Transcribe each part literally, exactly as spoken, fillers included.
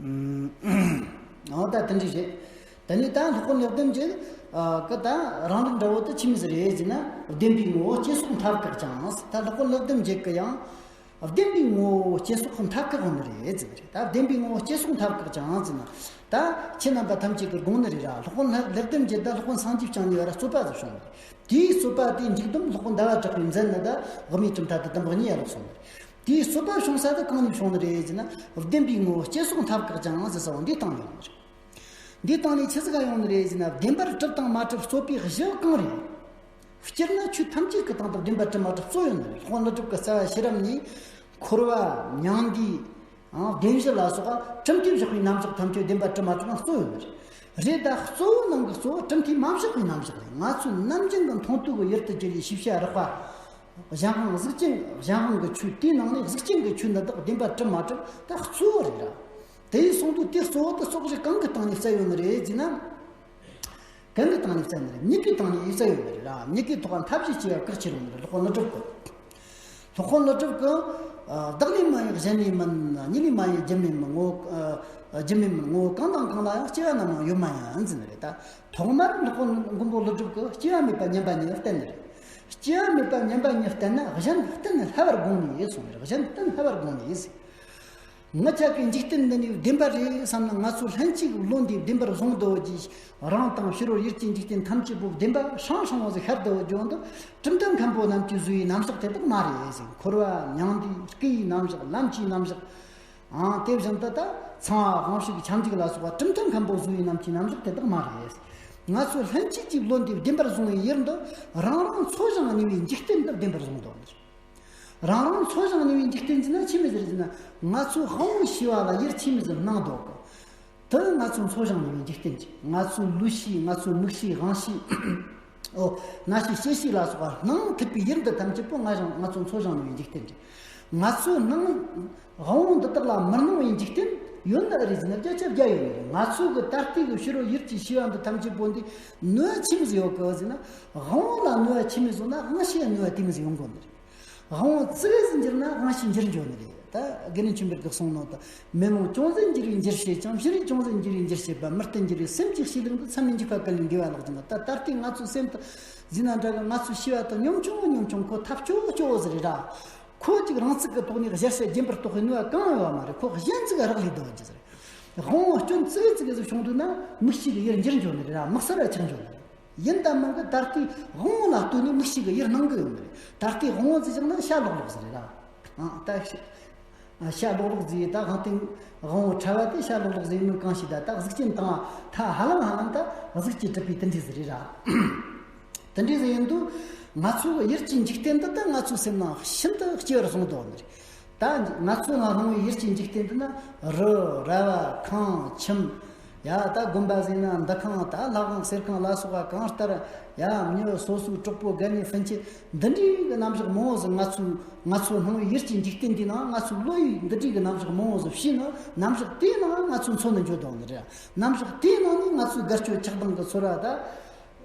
ཨང་། ད་དེ་འདྲ་རེད། ད་ནི་ད་སློབ་དཔོན་ལེགས་ལྡན་གྱིས་ཨ་གི་ད་རང་རིག་འདྲ་བོ་དེ་ཆི་མོ་ཟིག་རེད་ཟེར་ན། བདེན་པའི་ངོ་བོ་སྐྱེ་སོགས་མཐའ་བཀག་ཅིང་། ད་སློབ་དཔོན་ལེགས་ལྡན་གྱིས་གི་ཡང་བདེན་པའི་ངོ་བོ་སྐྱེ་སོགས་མཐའ་བཀག་ནི་རེད་ཟེར་ནི་རེད། ད་བདེན་པའི་ངོ་བོ་སྐྱེ་སོགས་མཐའ་བཀག་ཅིང་ཟེར་ན། ད་ཁྱེད་རྣམ་པ་ཐམས་ཅད་ཀྱིས་དགོངས་ནི་རེད་ར། སློབ་དཔོན་ལེགས་ལྡན་གྱིས་ད་སློབ་དཔོན་སངས་རྒྱས་བཅོམ་ལྡན་འདས་ལ་རྩོད་པ་ཟིག་བྱུང་ནི་རེད། དེའི་རྩོད་པ་དེའི་མཇུག་སྡོམ་སློབ་དཔོན་ཟླ་བ་གྲགས་པས་མཛད་ནི་ད་དབུ་མའི་གྲུབ་མཐའ་དང་དུམ་བུ་གཉིས་ཡན་ལག་གསུམ་རེད། དེའི་རྩོད་པ་བྱུང་ས་དེ་གང་ནས་བྱུང་ནི་རེད་ཟེར་ན། བདེན་པའི་ངོ་བོ་སྐྱེ་སོགས་མཐའ་བཀག་ཅིང་ཟེར་ས་བ་འདིའི་སྟེང་ནས་ཡོང་ནི་རེད། འདིའི་སྟེང་ནས་ཆི་ཟིག་ག་ཡོང་ནི་རེད་ཟེར་ན། བདེན་པར་གྲུབ་དང་མ་གྲུབ་རྩོད་པའི་གཞི་གང་རེད། སྤྱིར་ན་ཆོས་ཐམས་ཅད་ཀྱི་སྟེང་དུ་བདེན་པར་གྲུབ་མ་གྲུབ་རྩོད་ཡོད་ནི་རེད། སློབ་དཔོན་ཀླུ་སྒྲུབ་ཀྱི་རྩ་བ་ཤེས་རབ་ནས་འཁོར་བ་མྱང་འདས། ཨང་། བདེན་བཞི་ལ་སོགས་པ་གྲུབ་མཐས་བཞག་པའི་རྣམ་གཞག་ཐམས་ཅད་བདེན་པར་གྲུབ་མ་གྲུབ་ན་རྩོད་ཡོད་ནི་རེད། རེད། ད་གཙོ་བོ་ནང་གི་གཙོ་བོ་གྲུབ་མཐས་མ་བཞག་པའི་རྣམ་གཞག་རེད། ང་ཚོའི་ནམ་རྒྱུན་གྱི་མཐོང་ཐོས་ཀྱི་ཡུལ་དུ་གྱུར་པའི་ཤེས་བྱ་རགས་པ། གཞན་དབང་གཟུགས་ཅན། གཞན་དབང་གི་ཆོས་དེའི་ནང་ནས་གཟུགས་ཅན་གྱི་ཆོས་འདི་དག་བདེན་པར་གྲུབ་མ་གྲུབ་ད་གཙོ་བོ་རེད་ར། དེ་ཡིན་སོང་དུས་དེ་གཙོ་བོ་དེ་སོགས་ཀྱི་གང་གི་སྟེང་ནས་བཙལ་ཡོད་ནི་རེད་ཟེར་ན། གང་གི་སྟེང་ནས་བཙལ་ནི་རེད། མྱུ་གུའི་སྟེང་ནས་བཙལ་ཡོད་ནི་རེད་ར། མྱུ་གུའི་ཐོག་མཐའ་བཞི་སྐྱེ་བ་བཀག་ཕྱིར་ཡོང་ནི་རེད། སློབ་དཔོན་ཀླུ་སྒྲུབ་ཀྱིས། སློབ་དཔོན་ཀླུ་སྒྲུབ་ཀྱིས། ཨ། བདག་ལས་མ་ཡིན་གཞན་ལས་མིན། གཉིས་ལས་མ་ཡིན་རྒྱུ་མེད་མིན། ངོ་། ཨ། རྒྱུ་མེད་མིན། ངོ་བོ་གང་དང་གང་ལ་ཡང་སྐྱེ་བ་རྣམ་སྣང་ཡོད་མ་ཡིན་ཟེར་ནི་རེད། ད་ཐོག་མར་སློབ་དཔོན་མགོན་པོ་ཀླུ་སྒྲུབ་ཀྱིས་སྐྱེ་བ་མེད་པ་མཉམ་པ་ཉིད་བསྟན་ནི་རེད། སྐྱེ་བ་མེད་པ་མཉམ་པ་ཉིད་བསྟན་ན་གཞན་བསྟན་སླ་བར་དགོངས་ནས་གསུངས་ནི་རེད། གཞན་བསྟན་སླ་བར་དགོངས་ནས། ངེད་ཅག་གི་འཇིག་རྟེན་འདི་ནི་བདེན་པ་རེད་བསམ་ན། ང་ཚོ་ལྷན་སྐྱེས་ཀྱི་བློ་འདིས་བདེན་པར་བཟུང་འདུག་ཅེས། རང་དང་ཕྱི་རོལ་ཡུལ་གྱི་འཇིག་རྟེན་ཐམས་ཅད་པོ་བདེན་པ་ཧྲང་ཧྲང་བ་ཟིག་ཤར་འདུག་ཀྱང་འདི་གྲུབ་མཐའ་མཁན་པོ་རྣམས་ཀྱིས་བཟོས་པའི་རྣམ་གཞག་དེ་དག་མ་རེད་ཟེར། འཁོར་བ་མྱང་འདས། སྐུ་ཡི་རྣམ་གཞག། ལམ་གྱི་རྣམ་གཞག། ཨང་། དེ་བཞིན་དུ་ད་ཚངས་པ་དབང་ཕྱུག་ཁྱབ་འཇུག་ལ་སོགས་པ་གྲུབ་མཐའ་མཁན་པོ་བཟོས་པའི་རྣམས་ཀྱི་རྣམ་གཞག་དེ་དག་མ་རེད། ང་ཚོ་ལྷན་སྐྱེས་ཀྱི་བློ་འདིས་བདེན་པར་བཟུང་བའི་ཡུལ་འདི་རང་རང་འཚོ་ཞིང་གནས་པའི་འཇིག་རྟེན་འདི་བདེན་པར་བཟུང་འདུག་ཟེར། རང་རང་འཚོ་ཞིང་གནས་པའི་འཇིག་རྟེན་ཟེར་ན་ཆི་མོ་ཟིག་རེད་ཟེར་ན། ང་ཚོའི་དབང་པོ་ཤེས་པ་ལ་ཡུལ་ཆི་མོ་ཟིག་སྣང་འདུག་གི། དེ་ང་ཚོའི་འཚོ་ཞིང་གནས་པའི་འཇིག་རྟེན་གྱི། ང་ཚོའི་ལུས་ཤེས། ང་ཚོའི་མིག་ཤེས། དབང་ཤེས། ཨོ། རྣ་ཤེས། ཤེས་ཤེས་ལ་སོགས་པ་སྣང་ཐུབ་པའི་ཡུལ་འདི་ཐམས་ཅད་པོ་ང་རང་ང་ཚོའི་འཚོ་ཞིང་གནས་པའི་འཇིག་རྟེན་གྱི། ང་ཚོའི་སྣང་། དབང་པོ་འདི་དག་ལ་མི་སྣང་བའི་འཇིག་རྟེན་ཡོད་ནི་རེད་ཟེར་ན་བརྒྱ་ཆ་བརྒྱ་ཡོད་ནི་རེད། ང་ཚོ་གི་ད་ལྟའི་གི་ཕྱི་རོལ་ཡུལ་གྱི་ཤེས་པ་འདི་ཐམས་ཅད་པོ་འདི་ནུས་པ་ཆི་མོ་ཟིག་ཡོད་གི་ཟེར་ན། དབང་པོ་ལ་ནུས་པ་ཆི་མོ་ཟིག་ན་དབང་ཤེས་ལ་ནུས་པ་དེ་མོ་ཟིག་ཡོང་གོ་ནི་རེད། དབང་པོ་ཙི་གེ་ཟིག་འགྱུར་ན་དབང་ཤེས་འགྱུར་འགྱོ་ནི་རེད། ད་དགེ་འདུན་ཆོས་འཕེལ་གྱིས་གསུངས་ནོ་ད། མེ་ལོང་ཅུང་ཟད་འགྱུར་བའི་འགྱུར་བྱེད་ཅིང་། བྱི་རིལ་ཅུང་ཟད་འགྱུར་བའི་འགྱུར་བྱེད་པ། མི་བརྟན་འགྱུར་བའི་སེམས་ཀྱི་ཤེས་ལེགས་འདི། མཚམས་མེད་འཇིགས་པ་ཀུན་ལས་འགོས་པ་ལགས་ཀྱང་། ད་ད་ལྟའི་ང་ཚོའི་སེམས་དེ་ཟེར་ན་འདྲ་གི། ང་ཚོའི་ཤེས་པ་དེ་ཉམ་ཆུང་ངུ་ཉམ་ཆུང་ཁོ་ཐབས་སྐྱོ་སྐྱོ་བོ་ཟིག་རེད་ར། ཁོ་གཅིག་རང་ཚུགས་ཀྱི་ཐོག་ནས་གཞལ་བྱ་རྒྱས་པར་རྟོགས་པའི་ནུས་པ་གང་ཡོད་པ་མ་རེད། ཁོ་གཞན་ཚུགས་རག་ལས་བསྡད་ཡོད་ཀྱི་ཟེར། དབང་པོ་སྐྱོན་ཙི་གེ་ཙི་གེ་ཟིག་བྱུང་འདུག་ན་མིག་ཤེས་ཀྱི་ཡུལ་འགྱུར་འགྱོ་ནི་རེད་ར། མིག་གསལ་བ་ཆགས་འགྱོ་ནི་རེད། ཡིན་དང་མིན་གྱི་ད་ལྟའི་དབང་པོ་ལ་ལྟོས་ནས་མིག་ཤེས་ཀྱི་ཡུལ་སྣང་གི་ཡོད་ནི་རེད། ད་ལྟའི་དབང་པོ་ཟེར་བཞག་ན་ཤ་ལོག་ལོག་ཟིག་རེད་ར། ཨང་། ད་ཤ་ཤ་ལོག་ལོག་ཟིག་ཡིན། ད་དབང་སྟེང་དབང་པོ་ཕྲ་བ་དེ་ཤ་ལོག་ལོག་ཟིག་ཡིན་མིན་གང་ཤེས། ད་ད་གཟུགས་ཅན་དང་ཐ་ཧ་ལམ་ཧ་ལམ་ད་གཟུགས་ཀྱིས་གྲུབ་པའི་དེ་འདྲ་ཟིག་རེད་ར། དེ་འདྲ་ཟིག་ཡིན་དུས་ང་ཚོ་གི་ཡུལ་གྱི་འཇིག་རྟེན་འདི་ད་ང་ཚོའི་སེམས་ནང་ཤིན་ཏུ་སྐྱེ་བར་བཟུང་དོ་ནི་རེད། ད་ང་ཚོ་ལ་སྣང་བའི་ཡུལ་གྱི་འཇིག་རྟེན་འདི་ན་རི། ར་བ། ཁང་། ཁྱིམ། ཡ། ད་དགོན་པ་ཟེར་ན་འདུ་ཁང་། ད་ལྷ་ཁང་གསེར་ཁང་ལ་སོགས་པ་གང་ལྟར། ཡ། མྱི་སོ་སོའི་གྲོགས་པོ་རྒན་གཉིས་སྤུན་མཆེད་འདི་འདྲའི་གི་རྣམ་གཞག་མང་བོ་ཟིག་ང་ཚོའི་ང་ཚོ་སྣང་བའི་ཡུལ་གྱི་འཇིག་རྟེན་འདི་ནང་ང་ཚོའི་བློ་ཡིས་འདི་འདྲའི་གི་རྣམ་གཞག་མང་བོ་ཟིག་ཤེས་ནི། རྣམ་གཞག་དེའི་ནང་ང་ཚོ་འཚོ་ནི་འགྱོ་དོ་ནི་རེད། རྣམ་གཞག་དེའི་ནང་ནས་ང་ཚོའི་དགའ་སྐྱོ་ཆགས་སྡང་གི་ཚོར་བ་ད་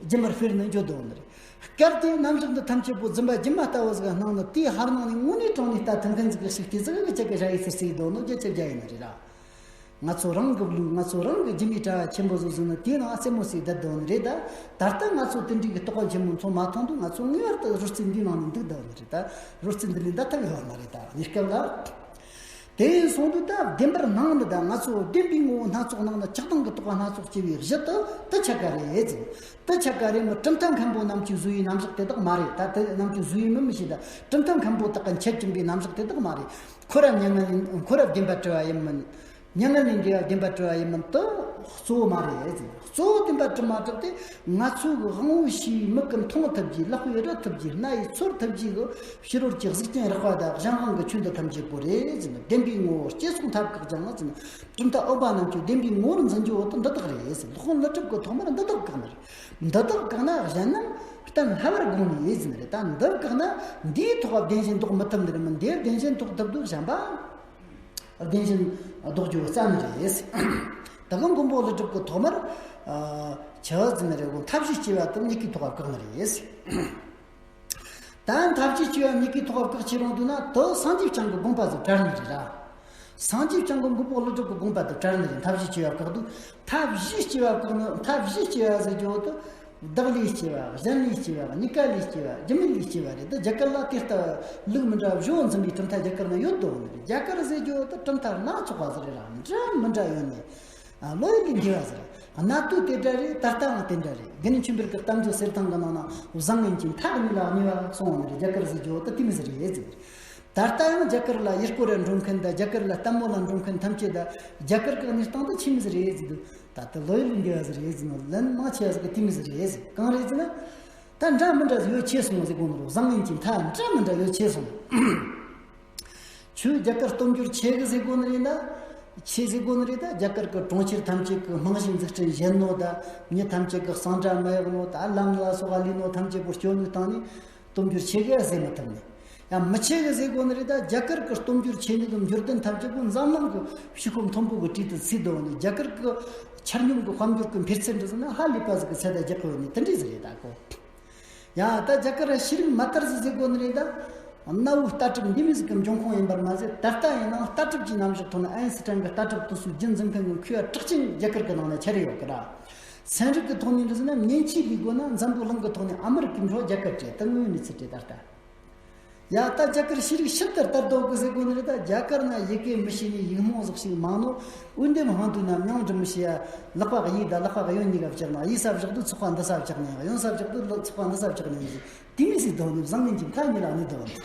རྒྱུན་པར་སྤེལ་ནས་འགྱོ་དོ་ནི་རེད། སྐབས་དེའི་རྣམ་གཞག་འདི་ཐམས་ཅད་པོ་རྫུན་པ་སྒྱུ་མ་ལྟ་བུ་ཟིག་སྣང་ནི་དེའི་ཧར་སྣང་ནས་དངོས་གནས་དྲང་གནས་ལྟ་ཐུབ་མཁན་ཟིག་གི་ཞིག་དེ་ཟིག་གི་ཅག་གི་ཞ་ཡི་སིར་སིར་འདུག་ནོ་བརྒྱ་ཆ་བརྒྱ་ཡིན་ནི་རེད་ར། ང་ཚོ་རང་གི་བློས་ང་ཚོ་རང་གི་སྒྱུ་མའི་དྲ་བ་ཆེན་པོ་ཟིག་བཟོས་ནས་དེའི་ནང་རྩེད་མོ་ཟིག་བསྡད་འདུག་ནི་རེད། ད་ད་ལྟ་ང་ཚོ་དེ་འདྲའི་གི་རྟོགས་པ་ཆེན་པོ་མཐོང་མ་མཐོང་དུས་ང་ཚོ་ངེས་པར་དུ་རོལ་རྩེད་འདིའི་ནང་ནས་འདུག་བསྡད་ནི་རེད། ད་རོལ་རྩེད་འདི་ལས་འདའ་ཐབས་ཡོད་མ་རེད། ད་གནས་སྐབས་ལ། དེ་ཡིན་སོང་དུས་ད་བདེན་པར་སྣང་ནི་དང་ང་ཚོ་བདེན་པའི་ངོ་བོ་སྣ་ཚོགས་སྣང་ནི་ཆགས་སྡང་གི་རྟོག་པ་སྣ་ཚོགས་སྐྱེ་བའི་གཞི་དེ་དེ་ཆ་ག་རེད་ཟེར། དེ་ཆ་ག་རེད་མི། གྲུབ་མཐའ་མཁན་པོ་རྣམས་ཀྱིས་བཟོས་པའི་རྣམ་གཞག་དེ་དག་མ་རེད། ད་དེ་རྣམས་ཀྱིས་བཟོས་པའི་མིན་མི་ཤེས། ད་གྲུབ་མཐའ་མཁན་པོ་དག་གིས་འཆད་ཀྱིན་པའི་རྣམ་གཞག་དེ་དག་མ་རེད། འཁོར་བ་མྱ་ངན་ལས། འཁོར་བ་བདེན་པར་གྲུབ་པ་ཡིན་མིན། མྱ་ངན་ལས་འདས་པ་བདེན་པར་གྲུབ་པ་ཡིན་མིན་དེ་གཙོ་བོ་མ་རེད་ཟེར། གཙོ་བོ་བདེན་པར་གྲུབ་མ་གྲུབ་དེ་ང་ཚོ་གི་དབང་པོའི་ཤེས་པའི་མིག་གིས་མཐོང་ཐུབ་རྒྱུ། ལག་པས་རེག་ཐུབ་རྒྱུ། སྣ་ཡིས་ཚོར་ཐུབ་རྒྱུ་གི་ཕྱི་རོལ་གྱི་གཟུགས་ཅན་རེག་པ་དང་གཞན་དབང་གི་ཆོས་འདི་ཐམས་ཅད་པོ་རེད་ཟེར་ནས། བདེན་པའི་ངོ་བོ་སྐྱེ་སོགས་མཐའ་བཀག་ཅིང་ཟེར་ནས། གྲུབ་མཐའ་དབུ་མ་རྣམས་ཀྱི་བདེན་པའི་ངོ་བོར་འཛིན་རྒྱུ་བོ་དེ་འདི་དག་རེད་ཟེར། སློབ་དཔོན་ཀླུ་སྒྲུབ་ཀྱིས་ཐོག་མར་འདི་དག་བཀག་ནི་རེད། འདི་དག་བཀག་ན་གཞན་རྣམས་བསྟན་སླ་བར་དགོངས་ནས་ཟེར་ནི་རེད། ད་འདི་བཀག་ན་འདིའི་ཐོག་བདེན་ཞེན་ལྡོག་མི་ཐུབ་ནི་རེད་མིན། འདིར་བདེན་ཞེན་ལྡོག་ཐུབ་དུས་གཞན་པ། བདེན་ཞེན་ལྡོག་རྒྱུ་རྩ་ནི་རེད། ད་གིན་མགོན་པོ་ཀླུ་སྒྲུབ་ཀྱིས་ཐོག་མར། ཨ། ཆི་ཟེར་ནི་རེད་གོ། མཐའ་བཞི་སྐྱེ་བ་དེ་མྱུ་གུའི་ཐོག་བཀག་ནི་རེད། ད་མཐའ་བཞི་སྐྱེ་བ་མྱུ་གུའི་ཐོག་བཀག་ཕྱིར་ཡོང་དུས་ན་དེ་སངས་རྒྱས་བསྐྱངས་ཀྱི་དགོངས་པ་ཟིག་བྲལ་ནི་རེད་ར། སངས་རྒྱས་བསྐྱངས་ཀྱི་མགོན་པོ་ཀླུ་སྒྲུབ་ཀྱི་དགོངས་པ་དེ་བྲལ་ནི་རེད། མཐའ་བཞིའི་སྐྱེ་བ་བཀག་འདུག་མཐའ་བཞིའི་སྐྱེ་བ་བཀག་ནི། མཐའ་བཞིའི་སྐྱེ་བ་ཟེར་རྒྱུ་བོ་དེ། བདག་ལས་སྐྱེ་བ། གཞན་ལས་སྐྱེ་བ། གཉིས་ཀ་ལས་སྐྱེ་བ། རྒྱུ་མེད་ལས་སྐྱེ་བ་རེད། འདི་རྒྱ་གར་ལ་དེ་ལྟ་ལུགས་མི་འདྲ་བ་བཞི་བོ་འཛིན་པའི་གྲུབ་མཐའ་རྒྱ་གར་ན་ཡོད་དོ། རྒྱ་གར་ཟེར་རྒྱུ་བོ་དེ་གྲུབ་མཐའ་སྣ་ཚོགས་པ་ཟིག་རེད་ར། འདྲ་མི་འདྲ་ཡོད་ནི། ཨ། བློ་ཡུལ་ལས་འདས་པ་ཟེར། གནད་དོན་དེ་འདྲ་རེད། ད་ལྟའང་དེ་འདྲ་རེད། དགེ་འདུན་ཆོས་འཕེལ་གྱི་གཏམ་རྒྱུད་གསེར་ཐང་གི་ནང་ན་བཟང་ངན་གྱི་མཐའ་གཉིས་ལ་གཉིས་པ་གསུངས་པ་ནི་རེད། རྒྱ་གར་ཟེར་རྒྱུ་བོ་དེ་དེ་མོ་ཟིག་རེད་ཟེར། ད་ལྟ་ཡང་རྒྱ་གར་ལ་ཡུལ་སྐོར་ར་འགྲོ་མཁན་དང་། རྒྱ་གར་ལ་ལྟད་མོ་ལ་འགྲོ་མཁན་ཐམས་ཅད་ད་རྒྱ་གར་གྱི་གནས་སྟངས་དེ་ཆི་མོ་ཟིག་རེད་ཟེར་དུས། ད་ལྟ་བློ་ཡུལ་ལས་འདས་པ་ཟིག་རེད་ཟེར་ནོ། ལན་མང་ཆེ་བ་ཟིག་གིས་དེ་མོ་ཟིག་རེད་ཟེར། གང་རེད་ཟེར་ན། ད་འདྲ་མི་འདྲ་ཟིག་ཡོད་ཆེ་སོང་ཟེར་གོ་ནོ་རེད། བཟང་ངན་གྱི་མཐའ་འདྲ་མི་འདྲ་ཡོད་ཆེ་སོང་། ཁྱོས་རྒྱ་གར་སྟོབས་འབྱོར་ཆེ་གི་ཟེར་གོ་ནི་རེད་ན། ཆེ་ཟེར་གོ་ནི་རེད། ད་རྒྱ་གར་གི་གྲོང་ཁྱེར་ཐམས་ཅད་གི་རྨང་གཞི་འཛུགས་སྐྲུན་བྱེད་ནོ་ད། མྱི་ཐམས་ཅད་གི་གསང་སྒྲ་མི་གཡོ་ནོ་ད། ལམ་ལ་སོགས་པ་ལས་ནོ་ཐམས་ཅད་པོ་སྐྱོ་ནོ་བཏང་ནས་སྟོབས་འབྱོར་ཆེ་གི་ཟེར་མི་ཐུབ་ནི། ཡང་མི་ཆེ་གི་ཟེར་གོ་ནི་རེད། ད་རྒྱ་གར་གི་སྟོབས་འབྱོར་ཆེ་ནི་གི་འབྱོར་ལྡན་ཐམས་ཅད་པོ་འཛམ་གླིང་གི་ཕྱུག་པོ་མཐོན་པོ་གི་གྲས་དུ་ཚུད་དོ་ནི། རྒྱ་གར་གི་ཆ་སྙོམས་གི་དཔལ་འབྱོར་གི་འཕེལ་ཚད་འདྲ་ཟེར་ན་ཧ་ལས་པ་ཟིག་གི་ཚད་ད་རྒྱག་གི་ཡོད་ནི་དེ་འདྲ་ཟིག་རེད། ད་གོ། ཡ། ད་རྒྱ་གར་ཤེས་རིག་མ་དར་ཟིག་ཟེར་གོ་ནི་རེད་ད། གནའ་བོའི་ལྟ་གྲུབ་འདི་མོ་ཟིག་གི་འབྱུང་ཁུངས་ཡིན་པར་མ་ཟད། ད་ལྟ་ཡིན་ནའང་ལྟ་གྲུབ་ཀྱི་རྣམ་གཞག་ཐོག་ནས་ཨ་ཡིན་སི་ཀྲན་གྱི་ལྟ་གྲུབ་དེ་ཚོའི་རྒྱུན་འཛིན་མཁན་གྱི་མཁས་པ་གྲགས་ཅན་རྒྱ་གར་གྱི་ནང་ན་ཆ་རེ་ཡོད་གི་ར། ཚན་རིག་གི་ཐོག་ནས་འདྲ་ཟེར་ན་མཉེན་ཆས་ལས་དགོས་ན་འཛམ་བུ་གླིང་གི་ཐོག་ནས་ཨ་མི་རི་ཀའི་འཕྲོ་རྒྱ་གར་བྲལ། དེ་དངོས་ཡོད་གནས་ཚུལ་རེད་ད་ལྟ། ཡ། ད་རྒྱ་གར་ཤེས་རིག་ཤིན་ཏུ་དར་དོ་གི་ཟེར་གོ་ནི་རེད་ད། རྒྱ་གར་ན་ཡི་གེ་མི་ཤེས་ནི་ཡིག་རྨོངས་ཟིག་ཞིག་མང་ནོ། འོན་ཏེ་མི་ཧང་དུས་ན་མྱང་འབྲི་མི་ཤེས་ཡ། ལག་པ་གཡས་དང་ལག་པ་གཡོན་གཉིས་ཀ་བཅག་ན། གཡས་ས་བཞག་དུས་ཚགས་པ་འདི་ས་བཅག་ནས། གཡོན་ས་བཞག་དུས་ཚགས་པ་འདི་ས་བཅག་ནས་ཟིག་དེ་མོ་ཟིག་དོ་ནི། བཟང་ངན་གྱི་མཐའ་གཉིས་ལ་གནས་དོ་ནི།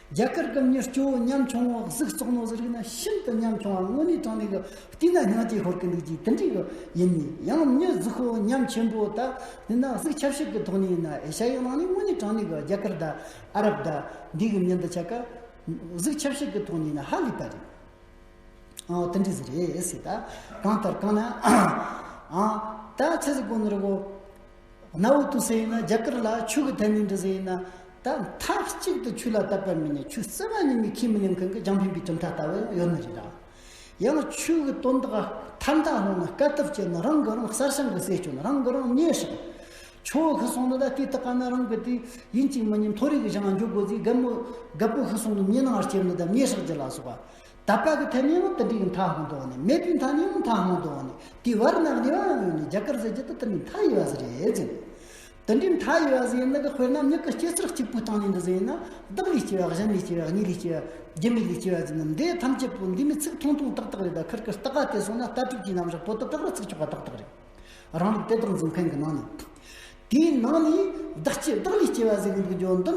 རྒྱ་གར་གི་མྱི་སྐྱོ་བོ་ཉམ་ཆུང་བོ་གཟུགས་བཙོག་ནོ་ཟིག་རིག་ན་ཤིན་ཏུ་ཉམ་ཆུང་བ། དངོས་གནས་དྲང་གནས་གི་བལྟས་ན་སྙིང་རྗེ་ཤོར་གི་འདུག་ཅིག་དེ་འདྲའི་གི་ཡིན་ནི། ཡང་མྱི་གཟུགས་པོ་ཉམ་ཆེན་པོ་ད། དེ་ན་གཟུགས་ཆ་བྱད་གི་ཐོག་ནས་ཡིན་ན། ཨེ་ཤ་ཡའི་ནང་ནས་དངོས་གནས་དྲང་གནས་གི་རྒྱ་གར་ད་ཨ་རབ་ད་འདི་གི་མྱི་འདི་ཆ་ག་གཟུགས་ཆ་བྱད་གི་ཐོག་ནས་ཡིན་ན་ཧ་ལས་པ་རེད། ཨ། དེ་འདྲ་ཟིག་རེད་ཟེར། ད་གང་ལྟར་གང་ན། ཨ། ད་ཆི་ཟིག་གོ་ནི་རེད་གོ། གནའ་བོ་དུས་ཟེར་ཡིན་ན་རྒྱ་གར་ལ་ཆོས་གི་ཐད་ནས་འདྲ་ཟེར་ཡིན་ན། ད་མཐའ་གཅིག་ཏུ་ཆོས་ལ་དད་པ་མེད་ནས་ཆོས་རྩ་བ་ཉིད་ནས་ཁས་མི་ལེན་མཁན་གི་རྒྱང་འཕེན་པའི་གྲུབ་མཐའ་ལྟ་བུ་ཡང་ཡོད་ནི་རེད་ད། ཡང་ཆོས་གི་དོན་དག་ཐ་མཐའ་ལྷུང་ན་དཀའ་ཐུབ་སྐྱེ་ན་རང་གི་རང་གསར་བྱང་གི་ཟས་སྤྱོད་ན་རང་གི་རང་མྱེ་བསྲེག་ཆུ་བོ་ཤི་སོང་ནི་ད་དེ་དག་ག་ན་རང་གི་དེ་ཡིན་གཅིག་མིན་གཉིས་མཐོ་རིས་ཀྱི་ཞིང་ང་འགྱོ་དགོས་ཟིག་རྒད་མོ་རྒད་པོ་ཤི་སོང་ནི་མྱེ་ནང་སྐྱེས་ནི་ད་མྱེ་བསྲེག་རྒྱུ་ལ་སོགས་པ། དད་པ་གི་ཐད་ནས་ཡང་དེ་འདྲའི་མཐའ་ལྷུང་དོ་ནི། མེད་པའི་མཐའ་ནས་ཡང་མཐའ་ལྷུང་དོ་ནི། དེའི་བར་ན་གནས་པ་ཡང་ཡོད་ནི། རྒྱ་གར་ཟེར་རྒྱུ་དེ་དེ་འདྲའི་མཐའ་ཡས་པ་ཟིག་རེད་ཟེར། དེ་འདྲའི་མཐའ་ཡས་པ་ཟིག་ཡིན་ནི་གི་དཔེར་ན་མྱི་གི་སྐྱེ་ཚུལ་གཅིག་པུའི་སྟེང་ནས་འདི་ཟིག་ཡིན་ན། བདག་ལས་སྐྱེ་བ། གཞན་ལས་སྐྱེ་བ། གཉིས་ལས་སྐྱེ་བ། རྒྱུ་མེད་ལས་སྐྱེ་བ་ཟེར་ནི་འདི་ཐམས་ཅད་པོ་འདི་མོ་ཚིག་ཐུང་ཐུང་ཏག་ཏག་རེད། ད་ཁིར་ཁིར་ཏག་ག་དེ་སོང་ན་ལྟ་གྲུབ་ཀྱི་རྣམ་གཞག་པོ་ཏག་ཏག་ར་ཚིག་ཆོག་པ་ཏག་ཏག་རེད། རང་ལུགས་དེ་དག་འཛིན་མཁན་གྱི་ནང་ནས། དེའི་ནང་ནས་བདག་སྐྱེ་བདག་ལས་སྐྱེ་བ་ཟེར་གི་འདུག་རྒྱུ་འདི་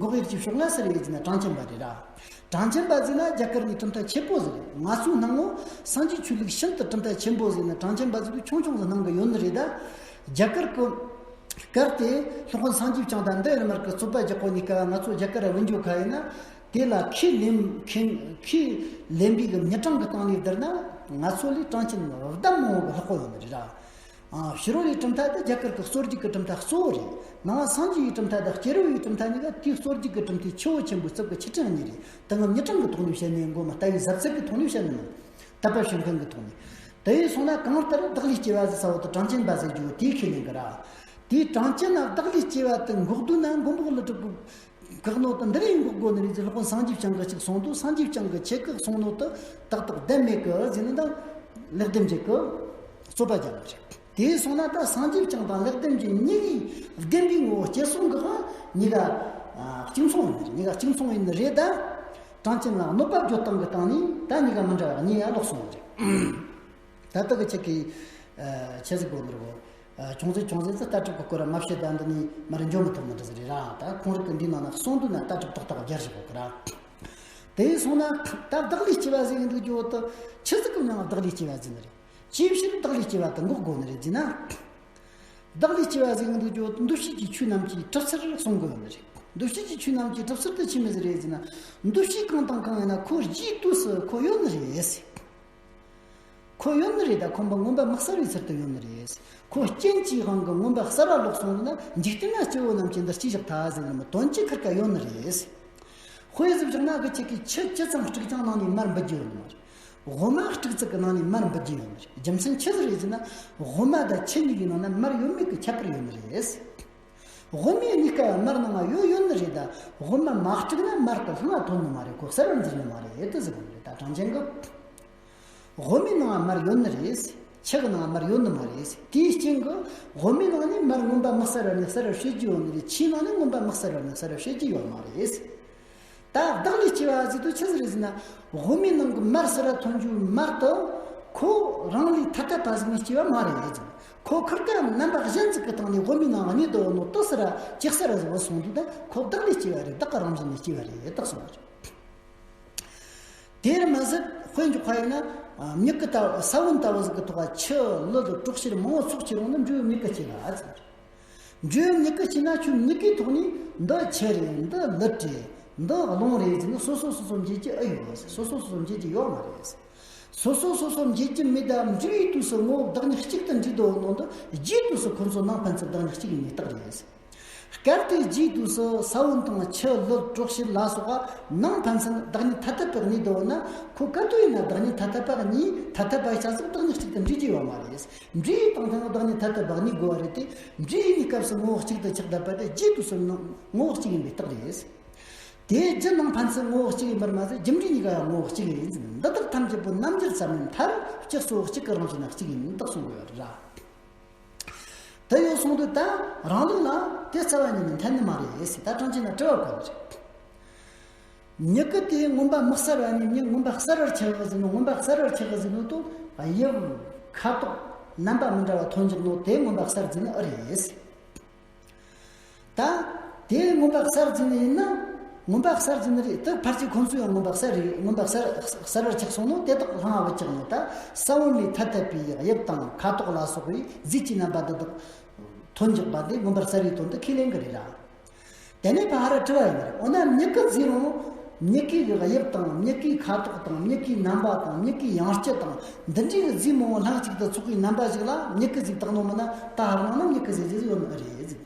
འགོག་ཡུལ་གྱི་ཕྱོགས་ལ་སུ་རེད་ཟེར་ན་གྲངས་ཅན་པ་རེད་ར། གྲངས་ཅན་པ་ཟེར་ན་རྒྱ་གར་ནས་གྲུབ་མཐའ་ཆེན་པོ་ཟིག་རེད། ང་ཚོའི་སྣང་ངོ་སངས་རྒྱས་ཆོས་ལུགས་ཤིན་ཏུ་གྲུབ་མཐའ་ཆེན་པོ་ཟེར་ན་གྲངས་ཅན་པ་ཟེར་དུས་ཆུང་ཆུང་ཟིག་སྣང་གི་ཡོད་ནི་རེད་ད། རྒྱ་གར་གྱི་སྐབས་དེ་སློབ་དཔོན་སངས་རྒྱས་བསྐྱངས་དང་འདི་ཡར་མར་གྱི་རྩོད་པ་རྒྱག་གོ་ནི་སྐབས་ང་ཚོ་རྒྱ་གར་ར་བུད་འགྱོ་ག་ཡིན་ན། དེ་ལ་ཁས་ལེན་ཁས་ཁས་ལེན་པའི་གི་མྱི་གྲངས་ཀྱི་སྟེང་ནས་བསྡུར་ན་ང་ཚོ་ལས་གྲངས་ཅན་ལྡབ་མང་བོ་གི་ལྷག་པོ་ཡོད་ནི་རེད་ར། ཨ། ཕྱི་རོལ་ཡི་གྲུབ་མཐའ་དེ་རྒྱ་གར་གྱི་སོར་རྒྱུག་གི་གྲུབ་མཐའ་གཙོ་བོ་རེད། ནང་སངས་རྒྱས་ཡི་གྲུབ་མཐའ་དང་སྐྱེ་རུ་ཡི་གྲུབ་མཐའ་གཉིས་ཀ་དེའི་སོར་རྒྱུག་གི་གྲུབ་མཐའི་ཆུ་བོ་ཆེན་པོའི་རྩིབས་ཀྱི་ཆུ་ཕྲན་གཉིས་རེད། དེ་ངམ་མྱི་གྲངས་ཀྱི་ཐོག་ནས་བཤད་ནས་མགོ་མ་ལྟ་བུའི་ཟབ་ཚད་ཀྱི་ཐོག་ནས་བཤད་ནས་མིན། དད་པ་བྱེད་མཁན་གྱི་ཐོག་ནས། དེ་ཡིན་སོང་ན་གང་ལྟར་བདག་ལས་སྐྱེ་བ་ཟེར་ས་བོ་དེ་གྲངས་ཅན་པ་ཟེར་རྒྱུ་དེའི་ཁས་ལེན་གི་ར། དེའི་གྲངས་ཅན་ན་བདག་ལས་སྐྱེ་བ་དེ་འགོག་དུས་ན་མགོན་པོ་ཀླུ་སྒྲུབ་ཀྱི་བཀག་ནོ་དེ་འདི་རེད། འགོག་དགོས་ནི་རེད་ཟེར་སློབ་དཔོན་སངས་རྒྱས་བསྐྱངས་ཀྱིས་གཅིག་གསུངས་འདུག་སངས་རྒྱས་བསྐྱངས་ཀྱིས་ཆེད་བཀག་གསུངས་ནོ་དེ་ཏག་ཏག་བདེན་མེད་གི་ཟེར་ནི་འདི་ལེགས་ལྡན་འབྱེད་ཀྱི་རྩོད་པ་རྒྱག་གི་རེད། དེ་སོང་ན་ད་སངས་རྒྱས་བསྐྱངས་དང་ལེགས་ལྡན་འབྱེད་གཉིས་ཀྱི་བདེན་པའི་ངོ་བོ་སྐྱེད་སྲིང་གི་ཁ་གཉིས་ཀ་གཅིག་མཚུངས་ཡིན། གཉིས་ཀ་གཅིག་མཚུངས་ཡིན་ནི་རེད་ད། གྲངས་ཅན་ལ་གནོད་པ་བརྗོད་སྟངས་ཀྱི་སྟེང་ནས་ད་གཉིས་ཀ་མི་འདྲ་བ་གཉིས་ཡང་ལོག་སོང་བ་རེད། ད་ལྟ་གི་ཆེད་ཀྱི་ཆེད་ཟིག་དགོས་ནི་རེད་གོ། ཅུང་ཟད་ཅུང་ཟད་ཙི་ལྟ་གྲུབ་ཀྱི་སྐོར་མ་བཤད་ད་འདི་ནས་མར་འཇོག་མི་ཐུབ་ནི་འདྲ་ཟིག་རེད་ར། ད་ཁོང་རིགས་ཀྱི་འདིའི་ནང་ན་གསུངས་འདུག་ན་ལྟ་གྲུབ་ཏག་ཏག་སྦྱར་བཞག་གོ་གི་ར། དེ་སོང་ན་ད་བདག་ལས་སྐྱེ་བ་ཟེར་གི་འདུག་རྒྱུ་བོ་དེ་ཆི་ཟིག་གི་མྱིང་ང་བདག་ལས་སྐྱེ་བ་ཟེར་ནི་རེད། ཅིའི་ཕྱིར་བདག་ལས་སྐྱེ་བ་དེ་འགོག་དགོས་ནི་རེད་ཟེར་ན། བདག་ལས་སྐྱེ་བ་ཟེར་གི་འདུག་རྒྱུ་བོ་དེ་འདུ་བྱེད་ཀྱི་ཆོས་རྣམས་ཀྱི་གྲུབ་ཚུལ་གསུང་གི་ཡོད་ནི་རེད། འདུ་བྱེད་ཀྱི་ཆོས་རྣམས་ཀྱི་གྲུབ་ཚུལ་དེ་ཆི་མོ་ཟིག་རེད་ཟེར་ན། འདུ་བྱེད་གང་དང་གང་ཡིན་ན་ཁོ་རྒྱུའི་དུས་སུ་ཁོ་ཡོད་ནི་རེད། ཁོ་ཡོད་ནི་རེད་ད། ཁོམ་པ་མངོན་པ་མི་གསལ་བའི་ཚུལ་དུ་ཡོད་ནི་རེད། ཁོ་རྐྱེན་གྱིས་དབང་གིས་མངོན་པ་གསལ་བ་ལོག་སོང་ན། འཇིག་རྟེན་ན་སྐྱེ་བོ་རྣམས་ཀྱིས་འདི་སྐྱེས་བཞག་ཐལ་ཟེར་ནི་མི་དོན་གྱི་ཁུར་ཀ་ཡོད་ནི་རེད། དཔེ་ཟིག་བཞག་ན་གི་ཁྱེད་ཀྱིས་ཆུ་ཇི་ཙམ་དཀྲུགས་ཀྱང་ནང་ནས་མར་འབུད་རྒྱུ་ཡོད་ནི་མ་རེད། འོ་མ་དཀྲུག་ཙིག་གི་ནང་ནས་མར་འབུད་རྒྱུ་ཡོད་ནི་རེད། རྒྱུ་མཚན་ཆི་ཟིག་རེད་ཟེར་ན། འོ་མ་དང་ཆུ་གཉིས་ཀྱི་ནང་ན་མར་ཡོད་མེད་ཀྱི་ཁྱད་པར་ཡོད་ནི་རེད། འོ་མའི་གཉིས་ཀ་མར་ནང་ང་ཡོད་ཡོད་ནི་རེད་ད། འོ་མ་མ་དཀྲུགས་ན་མར་གི་ལྷང་ང་ཐོན་ནི་མ་རེད། ཁོ་གསར་བ་འཛུལ་ནི་མ་རེད་དེ་ཟེར་གོ་ནི་རེད། ད་གྲངས་ཅན་གི། དབུ་མའི་ནང་མར་ཡོད་ནི་རེད། ཆུ་གི་ནང་མར་ཡོད་ནི་མ་རེད། དེའི་རྐྱེན་གྱིས་དབུ་མའི་ནང་ནས་མར་མངོན་པ་མི་གསལ་བར་ནི་གསལ་བར་བྱེད་རྒྱུ་ཡོད་ནི་རེད། ཆུའི་ནང་ནས་མངོན་པ་མི་གསལ་བར་ནི་གསལ་བར་བྱེད་རྒྱུ་ཡོད་མ་རེད། ད་བདག་ལས་སྐྱེ་བ་ཟེར་དུས་ཆི་ཟིག་རེད་ཟེར་ན། དབུ་མའི་ནང་གི་མར་གསལ་བར་ཐོན་རྒྱུའི་མར་དུ་ཁོ་རང་ལས་ཐ་དད་པ་ཟིག་ནས་སྐྱེ་བ་མ་རེད་ཟེར། ཁོ་ཁིར་ཀ་རྣམ་པ་གཞན་ཟིག་གི་སྟེང་ནས་དབུ་མའི་ནང་གནས་དུ་ཡོད་ནོ་དེ་གསལ་བར་ཇི་གསལ་བར་ཟིག་བུད་སོང་དུས། ད་ཁོ་བདག་ལས་སྐྱེ་བ་རེད། བདག་གི་རང་བཞིན་ནས་སྐྱེ་བ་རེད། བདག་སོང་བ་རེད། དེར་མ་ཟད་དཔེ་འཇོག་པ་ཡིན་ན། མྱུ་གུ་ལྟ་བུ་ས་བོན་ལྟ་བུ་ཟིག་གི་ཐོག་ཆུ་ལུད་གྲོག་ཤེར་མང་བོ་ཚོགས་ཀྱི་རུང་ནི་འབྲས་བུ་མྱུ་གུ་སྐྱེ་བ་ཟེར། འབྲས་བུ་མྱུ་གུ་སྐྱེས་ན་ཁྱོད་མྱུ་གུའི་ཐོག་ནས་འདི་ཆུ་རེད། འདི་ལུད་རེད། འདི་རླུང་རེད་ཟེར་ནས་སོ་སོ་སོ་སོ་འབྱེད་རྒྱུ་ཨེ་ཡོད་ཟེར། སོ་སོ་སོ་སོ་འབྱེད་རྒྱུ་ཡོད་མ་རེད་ཟེར། སོ་སོ་སོ་སོ་འབྱེད་རྒྱུ་མེད། ད་འབྲས་བུའི་དུས་སུ་ངོ་བོ་བདག་ཉིད་གཅིག་ཏུ་འདྲེས་དུ་ཡོད་ནོ་འདི། རྒྱུའི་དུས་སུ་ཁོ་ཚོ་ནང་ཕན་ཚུན་བདག་ཉིད་གཅིག་ཡིན་ནི་རྟགས་རེད་ཟེར། གལ་ཏེ་རྒྱུའི་དུས་སུ་ས་བོན་དང་ཆུ་ལུད་གྲོག་ཤེར་ལ་སོགས་པ་ནང་ཕན་ཚུན་བདག་ཉིད་ཐ་དད་པའི་གནས་སུ་ཡོད་ན། ཁོ་ག་དུས་ཡིན་ན་བདག་ཉིད་ཐ་དད་པ་གཉིས། ཐ་དད་པ་ཆ་ཟིག་བདག་ཉིད་གཅིག་ཏུ་འདྲེས་རྒྱུ་ཡོད་མ་རེད། འདྲེས་ཡི་དང་ཐ་ན་བདག་ཉིད་ཐ་དད་པ་གཉིས་དགོས་པ་རེད་དེ། འདྲེས་ཡི་གནས་སྐབས་སུ་ངོ་བོ་གཅིག་ཏུ་ཆགས་བསྡད་པ་དེ། རྒྱུའི་དུས་སུ་ངོ་བོ་གཅིག་ཡིན་པའི་རྟགས་རེད། དེ་རྒྱུ་ནང་ཕན་ཚུན་ངོ་བོ་གཅིག་ཡིན་པར་མ་ཟད། རྒྱུ་འབྲས་གཉིས་ཀ་ཡང་ངོ་བོ་གཅིག་ཡིན་ཟེར། འདི་དག་ཐམས་ཅད་པོ་རྣམ་འགྱུར་ཙམ་མིན་མཐར་སྤྱི་གཙོ་བོ་གཅིག་གི་རང་བཞིན་ན་གཅིག་ཡིན། རྟགས་གསུང་དགོས་པ་རེད་ར། དེ་ཡོད་སོང་དུས་ད་རང་ལུགས་ལ་དེ་རྩ་བ་ཉིད་ནས་འཐད་ནི་མ་རེད་ཟེར། ད་གྲངས་ཅན་ན་དྲི་བ་བཀོད་ནི་རེད། མྱུ་གུ་དེ་མངོན་པ་མི་གསལ་བ་ནས་མྱུ་མངོན་པ་གསལ་བར་ཆགས་པ་ཟེར་ནོ། མངོན་པ་གསལ་བར་ཆགས་པ་ཟེར་ནོ་དེ་དབྱིབས་ཁ་དོག་རྣམ་པ་མི་འདྲ་བ་ཐོན་འཇུག་ནོ་དེ་མངོན་པ་གསལ་ཟེར་ནི་ཨེ་རེད་ཟེར། ད་དེ་མངོན་པ་གསལ་ཟེར་ནི་ཡིན་ན། མངོན་པ་གསལ་ཟེར་ནི་རེད། དེ་ཕལ་ཆེར་ཁོང་ཚོ་ཡང་མངོན་པ་གསལ་རེད། མངོན་པ་གསལ་གསལ་བར་ཆགས་སོང་ནོ་དེ་དག་ལྷང་ང་བུད་ཀྱག་ནོ། ད་ས་བོན་ལས་ཐ་དད་པའི་དབྱིབས་དང་ཁ་དོག་ལ་སོགས་པའི་རྫས་ཀྱི་རྣམ་པ་འདི་དག་ཐོན་འཇུག་པ་དེ་མངོན་པར་གསལ་བའི་དོན་དུ་ཁས་ལེན་གི་རེད་ར། དེ་ནས་ཕར་ཧ་ར་དྲི་བ་ཡིན་ནི་རེད། འོ་ན་མྱུ་གུ་ཟེར་རུང་མྱུ་གུའི་དབྱིབས་དང་མྱུ་གུའི་ཁ་དོག་དང་མྱུ་གུའི་རྣམ་པ་དང་མྱུ་གུའི་ཡང་སྤྱི་དང་འདི་འདྲའི་རྫས་མང་བོ་ལྷན་ཅིག་ཏུ་ཚོགས་པའི་རྣམ་པ་ཞིག་ལ་མྱུ་གུ་ཟེར་བཏགས་ནོ་མིན་ན། ད་ཧར་ནང་ན་མྱུ་གུ་ཟེར་རྒྱུ་ཡོད་ནི་ཨེ་རེད་ཟེར།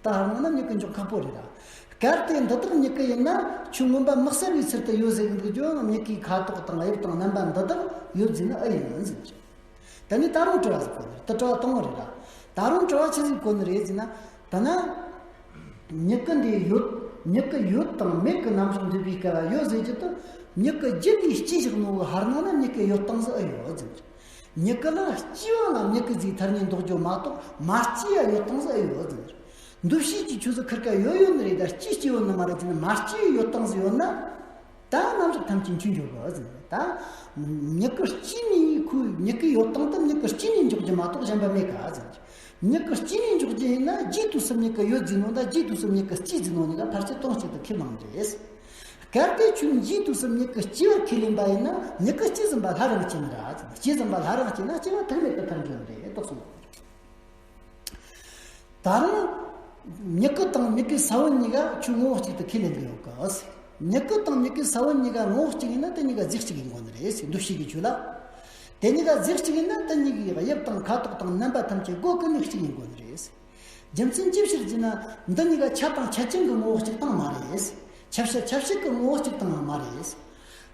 ད་ཧར་ནང་ན་མྱུ་གུ་འཇོག་ཁག་པོ་རེད་ར། གལ་ཏེ་འདི་དག་མྱུ་གུ་ཡིན་ན། ཁྱོད་མངོན་པ་མི་གསལ་བའི་ཚུལ་དུ་ཡོད་ཟེར་གི་འདུག་རྒྱུ་ཡང་མྱུ་གུའི་ཁ་དོག་དང་དབྱིབས་དང་རྣམ་པ་འདི་དག་ཡོད་ཟེར་ནི་ཨེ་ཡིན་ཟེར། ད་ནི་ད་རུང་དྲི་བ་ཟིག་གོ་ནི་རེད། དེ་དྲི་བ་དང་པོ་རེད་ར། ད་རུང་དྲི་བ་ཆི་ཟིག་གོ་ནི་རེད་ཟེར་ན། ད་ན། མྱུ་གུ་འདི་ཡོད། མྱུ་གུ་ཡོད་དང་མེད་ཀྱི་རྣམ་གཞག་འདུས་པའི་སྐབས་ཡོད་ཟེར་རྒྱུ་དེ། མྱུ་གུ་རྒྱུ་ལས་སྐྱེས་བཞག་ནོ་གི་ཧར་ནང་ན་མྱུ་གུ་ཡོད་སྟངས་སུ་ཨེ་ཡོད་ཟེར། མྱུ་གུ་ལ་སྐྱེས་པ་ལ་མྱུ་གུ་ཟེར་ཐ་སྙད་འདོགས་རྒྱུ་མ་གཏོགས། མ་སྐྱེས་ཡ་ཡོད་སྟངས་སུ་ཨེ་ཡོད་ཟེར། འདུ་ཤེས་ཀྱི་ཆོས་སུ་ཁིར་ཀ་ཡོད་ཡོད་ནི་རེད། ད་སྐྱེས་སྐྱེས་ཡོད་ནི་མ་རེད་ཟེར་ན། མ་སྐྱེས་ཡོད་སྟངས་སུ་ཡོད་ན། ད་རྣམ་གཞག་ཐམས་ཅད་འཆོལ་འགྱོ་གི་ཟེར། ད་མྱུ་གུ་སྐྱེས་ནས་ཁོའི་མྱུ་གུ་ཡོད་སྟངས་དེ་མྱུ་གུ་སྐྱེས་ནས་འཇོག་རྒྱུ་མ་གཏོགས་གཞན་པ་མེད་ག་ཟེར། མྱུ་གུ་སྐྱེས་ནས་འཇོག་རྒྱུ་ཡིན་ན། རྒྱུའི་དུས་སུ་མྱུ་གུ་ཡོད་ཟེར་ནོ་དང་རྒྱུའི་དུས་སུ་མྱུ་གུ་སྐྱེས་ཟེར་ནོ་གཉིས་ཀ་ཕལ་ཆེར་དོན་གཅིག་ཏུ་ཁས་བླངས་རེད། གལ་ཏེ་ཁྱོད་རྒྱུའི་དུས་སུ་མྱུ་གུ་སྐྱེས་པར་ཁས་ལེན་པ་ཡིན་ན། མྱུ་གུ་སྐྱེས་ཟིན་པ་སླར་ཡང་སྐྱེ་ནི་ར་ཟེར། སྐྱེས་ཟིན་པ་སླར་ཡང་སྐྱེས་ན་སྐྱེ་བ་ཐེག་མེད་དུ་ཐལ་འགྱོ་ནི་རེད། རྟོགས་སོང་། ད་རུང་མྱུ་གུ་དང་མྱུ་གུའི་ས་བོན་གཉིས་ཀ་ཁྱོད་ངོ་བོ་གཅིག་ཏུ་ཁས་ལེན་གི་ཡོད་གི་ཟེར། མྱུ་གུ་དང་མྱུ་གུའི་ས་བོན་གཉིས་ཀ་ངོ་བོ་གཅིག་ཡིན་ན། དེ་གཉིས་ཀ་རྫས་གཅིག་ཡིན་དགོས་ནི་རེད་ཟེར། འདུ་ཤེས་ཀྱི་ཆོས་ལ། དེ་གཉིས་ཀ་རྫས་གཅིག་ཡིན་ན། དེ་གཉིས་ཀའི་དབྱིབས་དང་ཁ་དོག་དང་རྣམ་པ་ཐམས་ཅད་སྒོ་ཀུན་ནས་གཅིག་ཡིན་དགོས་ནི་རེད་ཟེར། རྒྱུ་མཚན་ཅི་ཕྱིར་ཟེར་ན། འདི་གཉིས་ཀ་ཆ་དང་ཆ་ཅན་གྱི་ངོ་བོ་གཅིག་སྟེང་མ་རེད་ཟེར། ཁྱབ་བྱེད་ཁྱབ་བྱེད་ཀྱི་ངོ་བོ་གཅིག་སྟེང་ཡང་མ་རེད་ཟེར།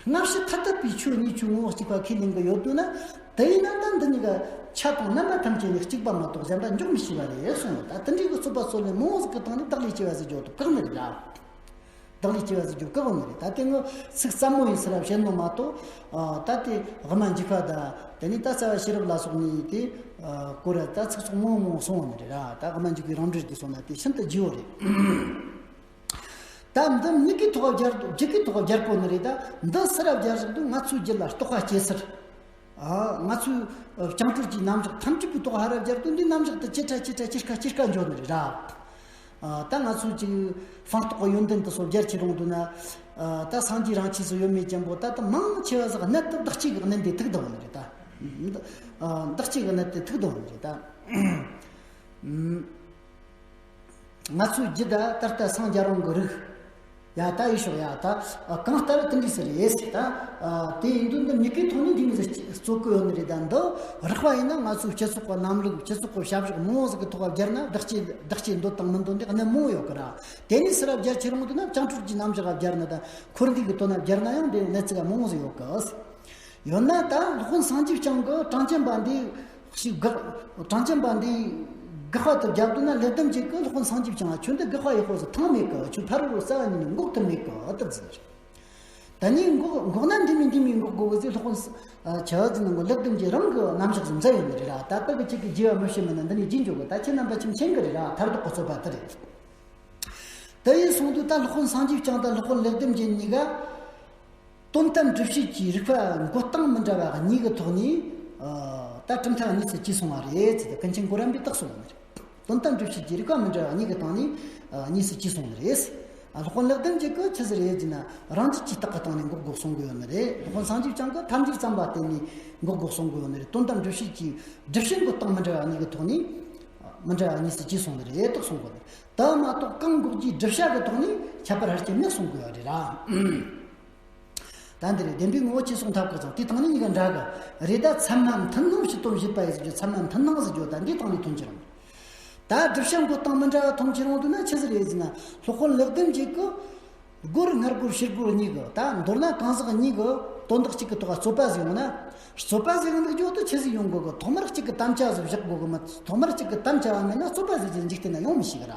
སྔ་ཕྱི་ཐ་དད་པའི་ཆོས་གཉིས་ཆོས་ངོ་བོ་གཅིག་པ་ཁས་ལེན་གྱི་ཡོད་དུས་ན། དེ་ཡིན་ན་ད་འདི་གཉིས་ཀ་ཆ་དང་རྣམ་པ་ཐམས་ཅད་ནི་གཅིག་པ་མ་གཏོགས་གཞན་པ་འཇོག་མི་ཤེས་པ་རེད་གསུངས། ད་དེ་འདྲའི་གི་རྩོད་པ་རྩོད་ལེན་མང་བོ་ཟིག་གི་སྟེང་ནས་བདག་ལས་སྐྱེ་བ་ཟེར་རྒྱུ་དེ་བཀག་ནི་རེད་ལ། བདག་ལས་སྐྱེ་བ་ཟེར་རྒྱུ་བཀག་ནི་རེད། ད་དེ་ངོ་ཚིག་ཙམ་མོ་ཡིན་ཟེར་བ་བཤད་ནོ་མ་གཏོགས། ཨ། ད་དེ་དབུ་མ་འཇུག་པ་དང་། དེ་ནས་ད་རྩ་བ་ཤེས་རབ་ལ་སོགས་ནས་དེ། ཨ། སྐོར་ར་ད་ཚིག་ཚོགས་མང་བོ་མང་བོ་གསུངས་ནི་རེད་ལ། ད་དབུ་མ་འཇུག་པའི་རང་འགྲེལ་དེ་སོང་ན་དེ་ཤིན་ཏུ་ལྗིད་པོ་རེད། ད་འདི་མྱུ་གུའི་ཐོག་སྦྱར། རྒྱུ་གི་ཐོག་སྦྱར་དགོས་ནི་རེད། ད་འདི་སུ་ར་སྦྱར་བཞག་དུས། ང་ཚོའི་རྒྱུད་ལ་རྟོག་པ་སྐྱེ་ཚུལ། ཨ། ང་ཚོའི་བྱང་གྲོལ་གྱི་རྣམ་གཞག་ཐམས་ཅད་པོའི་ཐོག་ཧར་ར་སྦྱར་དུས། འདི་རྣམ་གཞག་དེ་ཇེ་ཕྲ་ཇེ་ཕྲ་ཇེ་དཀའ་ཇེ་དཀའ་འགྱོ་ནི་རེད་ར། ཨ། ད་ང་ཚོའི་ཅིག་ཕན་ཐོགས་ཀྱི་ཡོན་ཏན་དེ་ཚོ་སྦྱར་ཁྱེར་ཡོང་དུས་ན། ཨ། ད་སངས་རྒྱས་རང་ཆས་སུ་ཡོད་མེད་ཅན་པོ། ད་ད་མང་ཆེ་བ་ཟིག་གནད་དེ་བདག་བསྐྱེད་ཀྱི་གནད་དེ་ཐུག་བསྡད་ཡོད་ནི་རེད་ད། ཨ། བདག་བསྐྱེད་ཀྱི་གནད་དེ་ཐུག་བསྡད་ཡོད་ནི་རེད་ད། ཨ། ང་ཚོའི་རྒྱུད་ད་ད་ལྟ་སངས་རྒྱས་རང་གི་རིགས། ཡ། ད་ཡེ་ཤོག་ཡ། ད་གང་ལྟར་དེ་འདྲ་ཟིག་རེད་ཟེར། ད། ཨ། དེ་ཡིན་དུས་འདི་མྱུ་གུའི་ཐོག་ནས་འདི་མོ་ཟིག་རྩོད་གི་ཡོད་ནི་རེད། ད་འདི་རགས་པ་ཡིན་ན་ང་ཚོའི་སྤྱི་ཚོགས་ཀྱི་རྣམ་ལུགས། སྤྱི་ཚོགས་ཀྱི་བྱ་བཞག་མང་བོ་ཟིག་གི་ཐོག་སྦྱར་ན། བདག་བསྐྱེད་བདག་བསྐྱེད་འདོད་དང་མི་འདོད་འདི་གནད་མང་བོ་ཡོད་གི་ར། དེ་ནས་སུ་ར་སྦྱར་ཁྱེར་ཡོང་དུས་ན། བྱང་གྲོལ་གྱི་རྣམ་གཞག་སྦྱར་ན་དང་། འཁོར་འདས་ཀྱི་དོན་ན་སྦྱར་ན་ཡང་འདི་གནད་ཚིག་མང་བོ་ཟིག་ཡོད་གི། ཡོད་ན་ད་སློབ་དཔོན་སངས་རྒྱས་བསྐྱངས་ཀྱི་གྲངས་ཅན་པ་འདི་ཞིག་དགག་གྲངས་ཅན་པ་འདི་དགག་པ་དེ་རྒྱབ་དུས་ན། ལེགས་ལྡན་འབྱེད་ཀྱིས་སློབ་དཔོན་སངས་རྒྱས་བསྐྱངས་ལ། ཁྱོད་འདི་དགག་པ་ཡག་པོ་ཟིག་ཐང་མེད་གི། ཁྱོད་ཕ་རོལ་པོ་རྩ་བ་ཉིད་ནས་འགོག་ཐུབ་མེད་གི། ཨ། ཏི་ཟེར། ད་ནི་འགོག་འགོག་ན་འདི་མིན་འདི་མིན་འགོག་དགོས་གི་ཟེར། སློབ་དཔོན་ས་ཨ་ཆི་ཟེར་ན་འགོག་ལེགས་ལྡན་འབྱེད་རང་གི་རྣམ་གཞག་ཟིག་མཛད་ཡོད་ནི་རེད་ར། ད་དེ་གི་ཅིག་གི་རྒྱས་པ་མི་ཤེས་མིན་ན་འདི་ནས་རྒྱས་འཇོག་གི། ད་ཁྱེད་རྣམ་པ་ཆི་མཁྱེན་གི་རེད་ར། མཐར་ཐུག་གི་རྩོད་པ་དེ་རེད། དེ་ཡིན་སོང་དུས་ད་སློབ་དཔོན་སངས་རྒྱས་བསྐྱངས་དང་སློབ་དཔོན་ལེགས་ལྡན་འབྱེད་གཉིས་ཀ་དོན་དམ་སྒྲུབ་བྱེད་ཀྱི་རིགས་པ་འགོད་སྟངས་མི་འདྲ་བ་གཉིས་ཀྱི་ཐོག་ནས་ད་གྲུབ་མཐའ་གཉིས་སུ་གྱེས་སོང་བ་རེད་ཟེར་ཏེ་ཀུན་མཁྱེན་གོ་རམས་པས་བརྟག་སོང་བ་རེད། དོན་དམ་སྒྲུབ་བྱེད་ཀྱི་རིགས་པ་མི་འདྲ་བ་གཉིས་ཀྱི་སྟེང་ནས་གཉིས་སུ་གྱེས་སོང་བ་རེད། སློབ་དཔོན་ལེགས་ལྡན་འབྱེད་ཀྱིས་ཆི་ཟིག་རེད་ཟེར་ན། རང་རྒྱུད་ཀྱི་རྟགས་ཀྱི་སྟེང་ནས་འགོག་དགོས་གསུང་གི་ཡོད་ནི་རེད། སློབ་དཔོན་སངས་རྒྱས་བསྐྱངས་ཀྱིས་ཐལ་འགྱུར་ཙམ་པ་བརྟེན་ནས་འགོག་དགོས་གསུང་གི་ཡོད་ནི་རེད། དོན་དམ་སྒྲུབ་བྱེད་ཀྱི་སྒྲུབ་བྱེད་འགོད་སྟངས་མི་འདྲ་བ་གཉིས་ཀྱི་ཐོག་ནས་མི་འདྲ་བ་གཉིས་སུ་གྱེས་སོང་ནི་རེད་དེ་གསུང་གི་ཡོད་ནི་རེད། དེ་མ་གཏོགས་གང་འགོག་རྒྱུའི་བསྒྲུབ་བྱ་གི་ཐོག་ནས་ཁྱད་པར་ཧར་གྱི་མེད་གསུང་གི་ཡོད་རེད་ར། ད་འདི་རེད། བདེན་པའི་ངོ་བོ་ཅེས་གསུངས་ཐབས་ཀྱི་ཚང་དེ་དང་ནི་གཉིས་ཀ་འདྲ་གི་རེད། ད་ཚད་མ་མཐུན་སྣང་ཕྱི་དོན་བཞེད་པ་ཡི་ཟེར་རྒྱུ། ཚད་མ་མཐུན་སྣང་ཟེར་རྒྱུ་ད་འདི་དང་ནི་མཐུན་གྱི་རུང་། ད་སྒྲུབ་བྱ་འགོད་སྟངས་མི་འདྲ་བ་མཐོང་ཁྱེར་འོང་དུས་ན་ཆི་ཟིག་རེད་ཟེར་ན། སློབ་དཔོན་ལེགས་ལྡན་འབྱེད་ཀྱིས་སྒོར་སྔར་སྒོར་ཕྱི་སྒོར་གཉིས་ཀྱི་ད་མདོར་ན་གང་ཟག་གཉིས་ཀྱི་དོན་དག་གཅིག་གི་ཐོག་རྩོད་པ་ཟིག་ཡོང་ན། རྩོད་པ་ཟིག་འདུག་རྒྱུ་དེ་ཆི་ཟིག་ཡོང་དགོས་གི། ཐོག་མར་གཅིག་གི་དམ་བཅའ་ཟིག་བཞག་དགོས་གི་མ། ཐོག་མར་གཅིག་གི་དམ་བཅའ་བ་མེད་ན་རྩོད་པ་ཟིག་གི་འཇིག་རྟེན་ན་ཡོང་མི་ཤེས་གི་ར།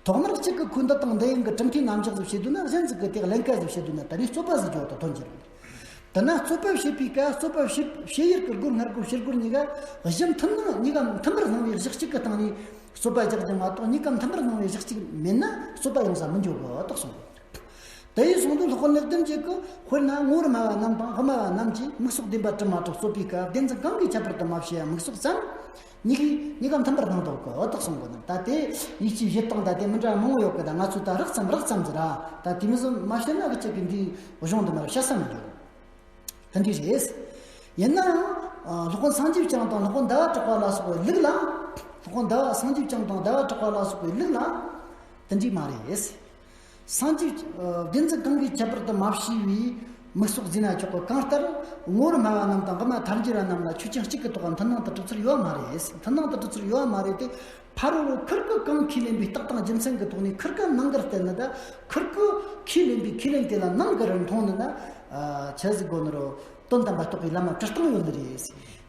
ཐོག་མར་གཅིག་གི་ཁོས་འདི་དང་འདི་ཡིན་གི་གྲུབ་མཐའི་རྣམ་གཞག་ཟིག་བྱེད་དུས་ན། གཞན་ཟིག་གིས་དེ་ཀླན་ཀ་ཟིག་བྱེད་དུས་ན། ད་ནི་རྩོད་པ་ཟིག་རྒྱུ་དེ་ཐོན་གྱི་རེད། དེ་ན་རྩོད་པ་བྱེད་པའི་སྐབས་རྩོད་པ་བྱེད་བྱེད་ཡུལ་གྱི་སྒོར་སྔར་སྒོར་ཕྱི་སྒོར་གཉིས་ཀ་གཞི་མཐུན་སྣང་གཉིས་ཀ་མཐུན་པར་སྣང་བའི་གཞི་གཅིག་གི་སྟེང་ནས་རྩོད་པ་རྒྱག་རྒྱུ་མ་གཏོགས། གཉིས་ཀ་མཐུན་པར་སྣང་བའི་གཞི་གཅིག་མེད་ན་རྩོད་པ་ཡོང་ས་མི་འགྱོ་གི་དེ་གསུངས་པ་རེད། དེ་ཡིན་སོང་དུས་སློབ་དཔོན་ལེགས་ལྡན་འབྱེད་ཀྱིས་དཔེར་ན་ངོ་བོར་སྨྲ་བ་རྣམས་དང་དབུ་མ་བ་རྣམས་ཀྱིས་མིག་སོགས་བདེན་པ་གྲུབ་མ་གྲུབ་རྩོད་པའི་སྐབས། བདེན་འཛིན་གང་གིས་ཁྱད་པར་དུ་མ་བྱས་པ་མིག་སོགས་ཙམ་གཉིས་ཀས་གཉིས་ཀ་མཐུན་པར་སྣང་དོགས་ཀྱི་དེ་གསུངས་པ་ནི། ད་དེ་ཡིད་ཆེས་བྱེད་སྟངས་ད་དེ་མི་འདྲ་མང་བོ་ཡོད་ཀི། ད་ང་ཚོས་ད་རགས་ཙམ་རགས་ཙམ་ཟེར་ར། ད་དེ་མི་ཟིན་མ་བཤད་ན་གི་ཅིག་གི་འདིའི་གཞུང་འདི་མར་བཤད་ས་མི་འགྱོ། ད་འདི་རེད། ཡིན་ནའང་སློབ་དཔོན་སངས་རྒྱས་བསྐྱངས་དང་སློབ་དཔོན་ཟླ་བ་གྲགས་པ་ལ་སོགས་པའི་ལུགས་ལ། སློབ་དཔོན་ཟླ་བ་སངས་རྒྱས་བསྐྱངས་དང་ཟླ་བ་གྲགས་པ་ལ་སོགས་པའི་ལུགས་ལ་དེ་འདྲ་མ་རེད། སངས་རྒྱས་བདེན་འཛིན་གང་གིས་ཁྱད་པར་དུ་མ་བྱས་པའི་མིག་སོགས་ཟེར་ན་ཆོག་གི། གང་ལྟར་ངོ་བོར་སྨྲ་བ་རྣམས་དང་དབུ་མ་ཐལ་འགྱུར་བ་རྣམས་ལ་ཆོས་ཅན་གཅིག་གི་ཐོག་མཐུན་སྣང་དུ་གྲུབ་ཚུལ་ཡོད་མ་རེད། མཐུན་སྣང་དུ་གྲུབ་ཚུལ་ཡོད་མ་རེད་དེ། ཕ་རོལ་པོ་ཁིར་གིས་གང་ཁས་ལེན་པའི་རྟགས་དང་རྒྱུ་མཚན་གྱི་ཐོག་ནས་ཁིར་གིས་ནང་འགལ་བསྟན་ནི་ད། ཁིར་གིས་ཁས་ལེན་པའི་ཁས་ལེན་དེ་ལ་ནང་འགལ་རུ་མཐོང་ནི་ན། ཆི་ཟིག་དགོས་ནི་རོ། དོན་དམ་པ་རྟོགས་པའི་ལམ་མ་བཀྲི་སྟངས་ཡོད་ནི་རེད།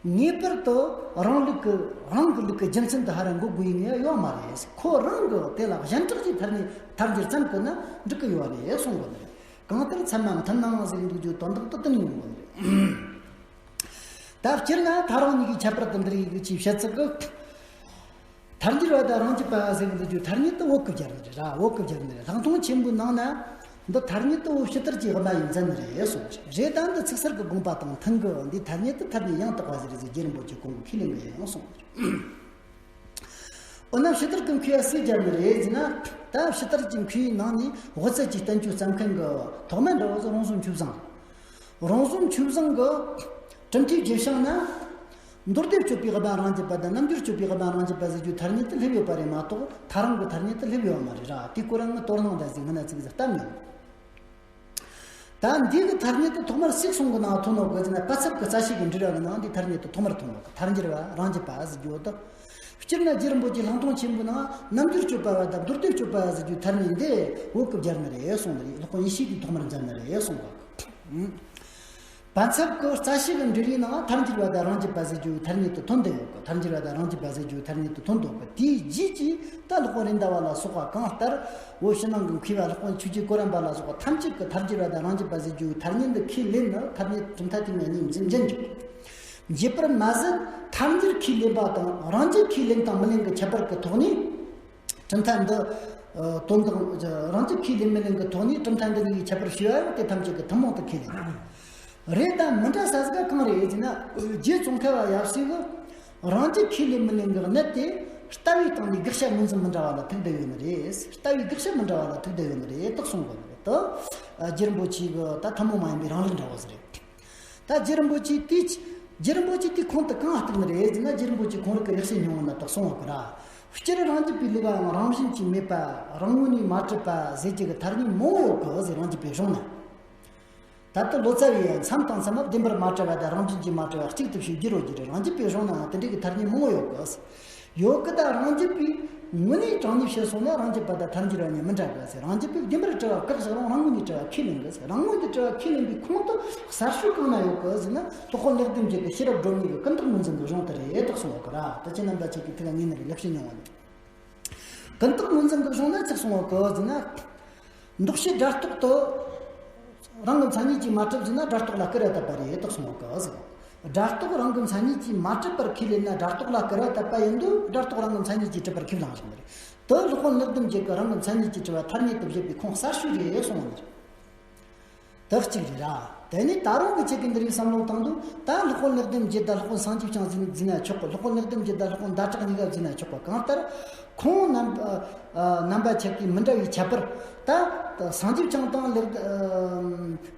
ངེས་པར་དུ་རང་ལུགས་ཀྱི་རང་གི་ལུགས་ཀྱི་རྒྱུ་མཚན་དུ་ཧ་ར་འགོད་དགོས་ཡི་ངེས་ཡོད་མ་རེད། ཁོ་རང་གིས་དེ་ལ་གཞན་གྲགས་ཀྱིས་ཐལ་ནས་ཐལ་འགྱུར་ཙམ་བཀོད་ན་འགྲིག་གི་ཡོད་རེད་གསུང་དགོས་ནི་རེད། གང་ལྟར་ཚད་མ་མཐུན་སྣང་ཟེར་འདུག་རྒྱུ་དོན་དག་ཏུ་བསྟན་ཡོང་དགོས་ནི་རེད། ད་སྤྱིར་ན་ཐལ་རང་གཉིས་ཀྱི་ཁྱད་པར་དུ་འདིར་ཡི་གེ་ཅིག་བཤད་ཚུལ་གྱི། ཐལ་འགྱུར་བ་དང་རང་རྒྱུད་པ་ཟེར་གི་འདུག་རྒྱུ་ཐ་སྙད་དུ་བོད་ཀྱི་སྦྱར་ནི་རེད་ར། བོད་ཀྱི་སྦྱར་ནི་རེད། ལྷག་མཐོང་ཆེན་པོའི་ནང་ན་འདི་ཐ་སྙད་དུ་བོད་ཕྱི་དར་གྱི་དབུ་མ་ཡིས་མཛད་ནི་རེད་གསུངས་རེད། ད་འདི་ཚིག་གསར་གྱི་དགོངས་པ་དང་མཐུན་གི། འདི་ཐ་སྙད་དུ་ཐ་སྙད་ཡང་དག་པ་ཟེར་ཟེར་རྒྱུ་རིན་པོ་ཆེ་གོང་གི་ཁས་ལེན་གི་ཡིན་གསུངས་རེད། འོ་ན་ཕྱི་དར་གྱི་མཁས་པ་སུས་སྦྱར་ནི་རེད་ཟེར་ན། ད་ཕྱི་དར་གྱི་མཁས་པའི་ནང་ནས་དབུ་རྩེ་གཅིག་བསྟན་བཅོས་བརྩམས་མཁན་གྱི་ཐོག་མ་འདྲ་བོ་ཟིག་རོང་ཟོམ་ཆོས་བཟང་། རོང་ཟོམ་ཆོས་བཟང་གི་གྲུབ་མཐའི་རྒྱུད་བཤད་ན། མདོ་སྡེ་སྤྱོད་པའི་དབུ་མ་རང་རྒྱུད་པ་དང་རྣལ་འབྱོར་སྤྱོད་པའི་དབུ་མ་རང་རྒྱུད་པ་ཟེར་རྒྱུའི་ཐ་སྙད་དུ་སླེབས་ཡོད་པ་རེད་མ་གཏོགས། ཐལ་རང་གི་ཐ་སྙད་དུ་སླེབས་ཡོད་མ་རེད་ར། དེ་ཁོ་རང་ངི་དོ་སྣང་འདྲ་ཟིག་ངི་ན་ཚིག་ཟིག་བཏབ་མྱོང་། ད་འདི་གི་ཐ་སྙད་དུ་ཐོག་མར་སུས་གསུང་གི་ནང་ཐོན་ནོ་གི་ཟེར་ན། པ་ཚབ་ཀྱི་རྩ་ཤེ་གི་འབྲེལ་བ་གི་ནང་འདི་ཐ་སྙད་དུ་ཐོག་མར་ཐོན་ནོ་གི། ཐལ་འགྱུར་བ་རང་རྒྱུད་པ་ཟེར་རྒྱུ་དེ། སྤྱིར་ན་རྗེ་རིན་པོ་ཆེ་ལྷག་མཐོང་ཆེན་པོའི་ནང་རྣལ་འབྱོར་སྤྱོད་པ་བ་དང་མདོ་སྡེ་སྤྱོད་པ་བ་ཟེར་རྒྱུའི་ཐ་སྙད་འདི་བོད་ཀྱི་སྦྱར་ནི་རེད་གསུངས་ནི་རེད། སློབ་དཔོན་ཡེ་ཤེས་ཀྱིས་ཐོག་མར་མཛད་ནི་རེད་གསུངས་པ། པ་ཚབ་ཀྱི་རྩ་ཤེ་གི་འབྲེལ་བའི་ནང་ཐལ་འགྱུར་བ་དང་རང་རྒྱུད་པ་ཟེར་རྒྱུའི་ཐ་སྙད་དུ་ཐོན་བསྡད་ཡོད་གི། ཐལ་འགྱུར་བ་དང་རང་རྒྱུད་པ་ཟེར་རྒྱུའི་ཐ་སྙད་དུ་ཐོན་འདུག་གི། དེའི་རྗེས་ཀྱི་ད་སློབ་དཔོན་རེད་མདའ་བ་ལ་སོགས་པ། གང་ལྟར་བོད་ཕྱི་ནང་གི་མཁས་པ་སློབ་དཔོན་ཆོས་རྗེ་གོ་རམས་པ་ལ་སོགས་པ་ཐམས་ཅད་ཀྱིས་ཐལ་འགྱུར་བ་དང་རང་རྒྱུད་པ་ཟེར་རྒྱུའི་ཐ་སྙད་འདི་ཁས་ལེན་ནི་ཐ་སྙད་གྲུབ་མཐའ་དེ་མ་ཉིད་འཛིན་འཛིན་འཇུག། བརྗེད་པར་མ་ཟད་ཐལ་འགྱུར་ཁས་ལེན་པ་དང་རང་རྒྱུད་ཁས་ལེན་དང་མི་ལེན་གྱི་ཁྱད་པར་གྱི་ཐོག་ནས། གྲུབ་མཐའ་འདི། ཨ། དོན་དང་རང་རྒྱུད་ཁས་ལེན་མི་ལེན་གྱི་ཐོག་ནས་གྲུབ་མཐའ་འདི་གཉིས་ཀྱི་ཁྱད་པར་ཕྱེ་བ་ཡང་དེ་ཐམས་ཅད་ཀྱིས་ཐུན་མོང་དུ་ཁས་ལེན། རེད་ད། མི་འདྲ་ས་ཟིག་ག་གང་རེད་ཟེར་ན། རྗེ་ཙོང་ཁ་བ་ཡབ་སྲས་ཀྱིས་རང་རྒྱུད་ཁས་ལེན་མི་ལེན་གྱི་གནད་དེ་ལྟ་བའི་སྟེང་ནས་དགག་བྱ་ངོས་འཛིན་མི་འདྲ་བ་ལ་ཐུག་བསྡད་ཡོད་ནི་རེད། ལྟ་བའི་དགག་བྱ་མི་འདྲ་བ་ལ་ཐུག་བསྡད་ཡོད་ནི་རེད་དེ་གསུངས་པ་རེད་དེ། རྗེ་རིན་པོ་ཆེ་གི་ད་ཐུན་མོང་མ་ཡིན་པའི་རང་ལུགས་འདྲ་བོ་ཟིག་རེད། ད་རྗེ་རིན་པོ་ཆེ་དེ། རྗེ་རིན་པོ་ཆེ་དེ་ཁོང་དུ་གང་གཏུགས་ནི་རེད་ཟེར་ན། རྗེ་རིན་པོ་ཆེ་ཁོང་རང་གི་ལེགས་བཤད་སྙིང་པོ་ན་དག་གསུངས་པ་གི་ར། སྤྱིར་རང་རྒྱུད་པའི་ལུགས་པའང་རང་བཞིན་གྱིས་མེད་པ། རང་ངོས་ནས་མ་གྲུབ་པ་ཟེར་རྒྱུ་གི་ཐ་སྙད་མང་བོ་ཡོད་གི་ཟེར། རང་རྒྱུད་པའི་གཞུང་ན། ད་ལྟ་ལོ་ཙཱ་བས་མཚམས་དང་མཚམས་མ་བདེན་པར་མ་གྲུབ་པ་དང་རང་བཞིན་གྱིས་མ་གྲུབ་པ་གཅིག་ཏུ་བྱེད་རྒྱུ་རོ་རྒྱུ་རེད། རང་རྒྱུད་པའི་གཞུང་ནའང་དེ་འདྲའི་གི་ཐ་སྙད་མང་བོ་ཡོད་གི་ཟེར། ཡོད་གི། ད་རང་རྒྱུད་པའི་ངོས་ནས་དྲང་ནས་བཤད་སོང་ན་རང་རྒྱུད་པ་དང་ཐལ་འགྱུར་བ་གཉིས་མི་འདྲ་གི་ཟེར། རང་རྒྱུད་པས་བདེན་པར་གྲུབ་པ་བཀག་བཞག་རུང་རང་ངོས་ནས་གྲུབ་པ་ཁས་ལེན་གི་ཟེར། རང་ངོས་ནས་གྲུབ་པ་ཁས་ལེན་པའི་ཁུངས་དེ་གསར་ཤོས་གང་ན་ཡོད་གི་ཟེར་ན། སློབ་དཔོན་ལེགས་ལྡན་འབྱེད་ཀྱི་ཤེས་རབ་སྒྲོན་མེ་གི་ཀུན་བརྟགས་ངོས་འཛིན་གྱི་གཞུང་དེ་རེད་དེ་གསུངས་ཡོད་གི་ར། ད་ཁྱེད་རྣམ་པ་ཆོ་གིས་ཐུགས་ལ་ངེས་ནི་རེད། ལེགས་བཤད་སྙིང་པོ་ནས། ཀུན་བརྟགས་ངོས་འཛིན་གྱི་གཞུང་ན་ཅི་གསུངས་ཡོད་གི་ཟེར་ན། འདོགས་བྱེད་སྒྲ་རྟོག་ཏུ། རང་གི་མཚན་ཉིད་ཀྱིས་མ་གྲུབ་ཟེར་ན་སྒྲ་རྟོག་ལ་སྐུར་བ་བཏབ་པ་རེད་དག་གསུངས་པ་གི་ཟེར། སྒྲ་རྟོག་རང་གི་མཚན་ཉིད་ཀྱིས་མ་གྲུབ་པར་ཁས་ལེན་ན་སྒྲ་རྟོག་ལ་སྐུར་བ་བཏབ་པ་ཡིན་དུས་སྒྲ་རྟོག་རང་གི་མཚན་ཉིད་ཀྱིས་གྲུབ་པར་ཁས་བླངས་བཞིན་པ་རེད། དེ་སློབ་དཔོན་ལེགས་ལྡན་འབྱེད་ཀྱིས་རང་གི་མཚན་ཉིད་ཀྱིས་གྲུབ་པ་ཐ་སྙད་དུ་བཞེད་པའི་ཁུངས་གསར་ཤོས་རེད་གསུངས་པ་རེད། དེ་གཅིག་རེད་ར། དེ་ནས་ད་རུང་གི་ཁྱེད་ཀྱིས་འདི་རིགས་བསམ་བློ་བཏང་དུས་ད་སློབ་དཔོན་ལེགས་ལྡན་འབྱེད་དང་སློབ་དཔོན་སངས་རྒྱས་བྱང་ཟེར་ན་ཆོག་གི། སློབ་དཔོན་ལེགས་ལྡན་འབྱེད་དང་སློབ་དཔོན་ཟླ་གྲགས་གཉིས་ཀ་ཟེར་ན་ཆོག་གི། གང་ལྟར་ཁོང་རྣམ་ཨ་རྣམ་པ་ཆ་གིས་མི་འདྲ་བའི་ཁྱད་པར། ད་སངས་རྒྱས་བྱང་དང་ལེགས་ཨ་